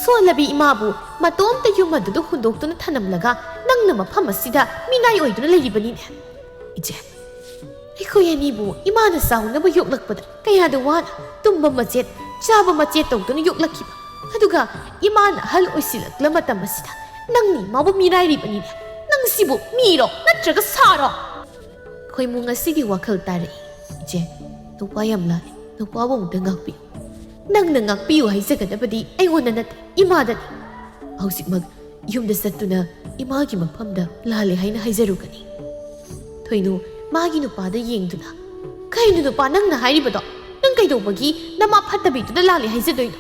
ꯁꯣꯜꯂꯕꯤ ꯏꯃꯥꯕꯨ ꯃꯇꯣꯝꯇ ꯌꯨꯝ ꯑꯗꯨꯗ ꯍꯨꯟꯗꯣꯛꯇꯨꯅ ꯊꯅꯝꯂꯒ ꯅꯪꯅ ꯃꯐꯝ ꯑꯁꯤꯗ ꯃꯤꯅꯥꯏ ꯑꯣꯏꯗꯨꯅ ꯂꯩꯔꯤꯕꯅꯤꯅꯦ?" "ꯏꯆꯦ, ꯑꯩꯈꯣꯏ ꯑꯅꯤꯕꯨ ꯏꯃꯥꯅ ꯆꯥꯎꯅꯕ ꯌꯣꯛꯂꯛꯄꯗ ꯀꯌꯥꯗ ꯋꯥꯅ ꯇꯨꯝꯕ ꯃꯆꯦꯠ, ꯆꯥꯕ ꯃꯆꯦꯠ ꯇꯧꯗꯨꯅ ꯌꯣꯛꯂꯛꯈꯤꯕ꯫ ꯑꯗꯨꯒ ꯏꯃꯥꯅ ꯑꯍꯜ ꯑꯣꯏꯁꯤꯜꯂꯛꯂ ꯃꯇꯝ ꯑꯁꯤꯗ ꯅꯪꯅ ꯏꯃꯥꯕꯨ ꯃꯤꯔꯥꯏꯔꯤꯕꯅꯤꯅꯦ꯫ ꯅꯪ ꯁꯤꯕꯨ ꯃꯤꯔꯣ ꯅꯠꯇ꯭ꯔꯒ ꯁꯥꯔꯣ?" ꯈꯣꯏꯃꯨ ꯉꯁꯤꯗꯤ ꯋꯥꯈꯜ ꯇꯥꯔꯛꯏ꯫ "ꯏꯆꯦ, ꯅꯨꯄꯥ ꯌꯥꯝ ꯂꯥꯜꯂꯤ꯫ ꯅꯨꯄꯥꯕꯨ ꯑꯃꯨꯛꯇ ꯉꯥꯛꯄꯤꯌꯨ꯫ ꯅꯪꯅ ꯉꯥꯛꯄꯤꯌꯨ ꯍꯥꯏꯖꯒꯗꯕꯗꯤ ꯑꯩꯉꯣꯟꯗ ꯅꯠꯇꯦ, ꯏꯃꯥꯗꯅꯤ꯫ ꯍꯧꯖꯤꯛꯃꯛ ꯌꯨꯝꯗ ꯆꯠꯇꯨꯅ ꯏꯃꯥꯒꯤ ꯃꯐꯝꯗ ꯂꯥꯜꯂꯦ ꯍꯥꯏꯅ ꯍꯥꯏꯖꯔꯨꯒꯅꯤ꯫" ꯊꯣꯏꯅꯨ ꯃꯥꯒꯤ ꯅꯨꯄꯥꯗ ꯌꯦꯡꯗꯨꯅ, "ꯀꯩꯅꯣ ꯅꯨꯄꯥ ꯅꯪꯅ ꯍꯥꯏꯔꯤꯕꯗꯣ? ꯅꯪ ꯀꯩꯗꯧꯕꯒꯤ ꯅꯃꯥ ꯐꯠꯇꯕꯤꯗꯨꯗ ꯂꯥꯜꯂꯦ ꯍꯥꯏꯖꯗꯣꯏꯅꯣ?"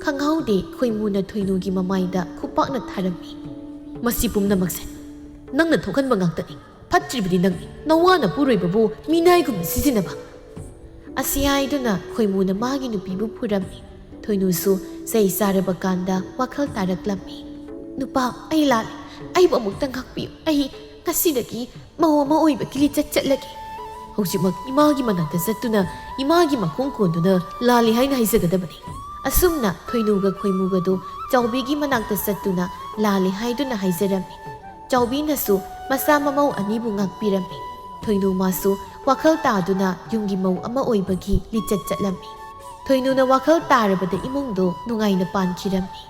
ꯈꯪꯍꯧꯗꯦ ꯈꯣꯏꯃꯨꯅ ꯊꯣꯏꯅꯨꯒꯤ ꯃꯃꯥꯏꯗ ꯈꯨꯄꯥꯛꯅ ꯊꯥꯔꯝꯃꯤ꯫ "ꯃꯁꯤ ꯄꯨꯝꯅꯃꯛꯁꯦ ꯅꯪꯅ ꯊꯣꯛꯍꯟꯕ ꯉꯥꯛꯇꯅꯤ꯫ ꯐꯠꯇ꯭ꯔꯤꯕꯗꯤ ꯅꯪꯅꯤ, ꯅꯋꯥ ꯅꯄꯨꯔꯣꯏꯕꯕꯨ ꯃꯤꯅꯥꯏꯒꯨꯝꯅ ꯁꯤꯖꯤꯟꯅꯕ꯫" ꯑꯁꯤ ꯍꯥꯏꯗꯨꯅ ꯈꯣꯏꯃꯨꯅ ꯃꯥꯒꯤ ꯅꯨꯄꯤꯕꯨ ꯐꯨꯔꯝꯃꯤ꯫ ꯊꯣꯏꯅꯨꯁꯨ ꯆꯩ ꯆꯥꯔꯕ ꯀꯥꯟꯗ ꯋꯥꯈꯜ ꯇꯥꯔꯛꯂꯝꯃꯤ꯫ "ꯅꯨꯄꯥ, ꯑꯩ ꯂꯥꯜꯂꯦ꯫ ꯑꯩꯕꯨ ꯑꯃꯨꯛꯇ ꯉꯥꯛꯄꯤꯌꯨ꯫ ꯑꯩ ꯉꯁꯤꯗꯒꯤ ꯃꯧ ꯑꯃ ꯑꯣꯏꯕꯒꯤ ꯂꯤꯆꯠ ꯆꯠꯂꯒꯦ꯫" ꯍꯧꯖꯤꯛꯃꯛ ꯏꯃꯥꯒꯤ ꯃꯅꯥꯛꯇ ꯆꯠꯇꯨꯅ ꯏꯃꯥꯒꯤ ꯃꯈꯣꯡ ꯀꯣꯟꯗꯨꯅ ꯂꯥꯜꯂꯦ ꯍꯥꯏꯅ ꯍꯥꯏꯖꯒꯗꯕꯅꯤ꯫ ꯑꯁꯨꯝꯅ ꯊꯣꯏꯅꯨꯒ ꯈꯣꯏꯃꯨꯒꯗꯨ ꯆꯥꯎꯕꯤꯒꯤ ꯃꯅꯥꯛꯇ ꯆꯠꯇꯨꯅ ꯂꯥꯜꯂꯦ ꯍꯥꯏꯗꯨꯅ ꯍꯥꯏꯖꯔꯝꯃꯤ꯫ ꯆꯥꯎꯕꯤꯅꯁꯨ ꯃꯆꯥ ꯃꯃꯧ ꯑꯅꯤꯕꯨ ꯉꯥꯛꯄꯤꯔꯝꯃꯤ꯫ ꯊꯣꯏꯅꯨ ꯃꯥꯁꯨ ꯋꯥꯈꯜ ꯇꯥꯗꯨꯅ ꯌꯨꯝꯒꯤ ꯃꯧ ꯑꯃ ꯑꯣꯏꯕꯒꯤ ꯂꯤꯆꯠ ꯆꯠꯂꯝꯃꯤ꯫ ꯊꯣꯏꯅꯨꯅ ꯋꯥꯈꯜ ꯇꯥꯔꯕꯗ ꯏꯃꯨꯡꯗꯨ ꯅꯨꯡꯉꯥꯏꯅ ꯄꯥꯟꯈꯤꯔꯝꯃꯤ꯫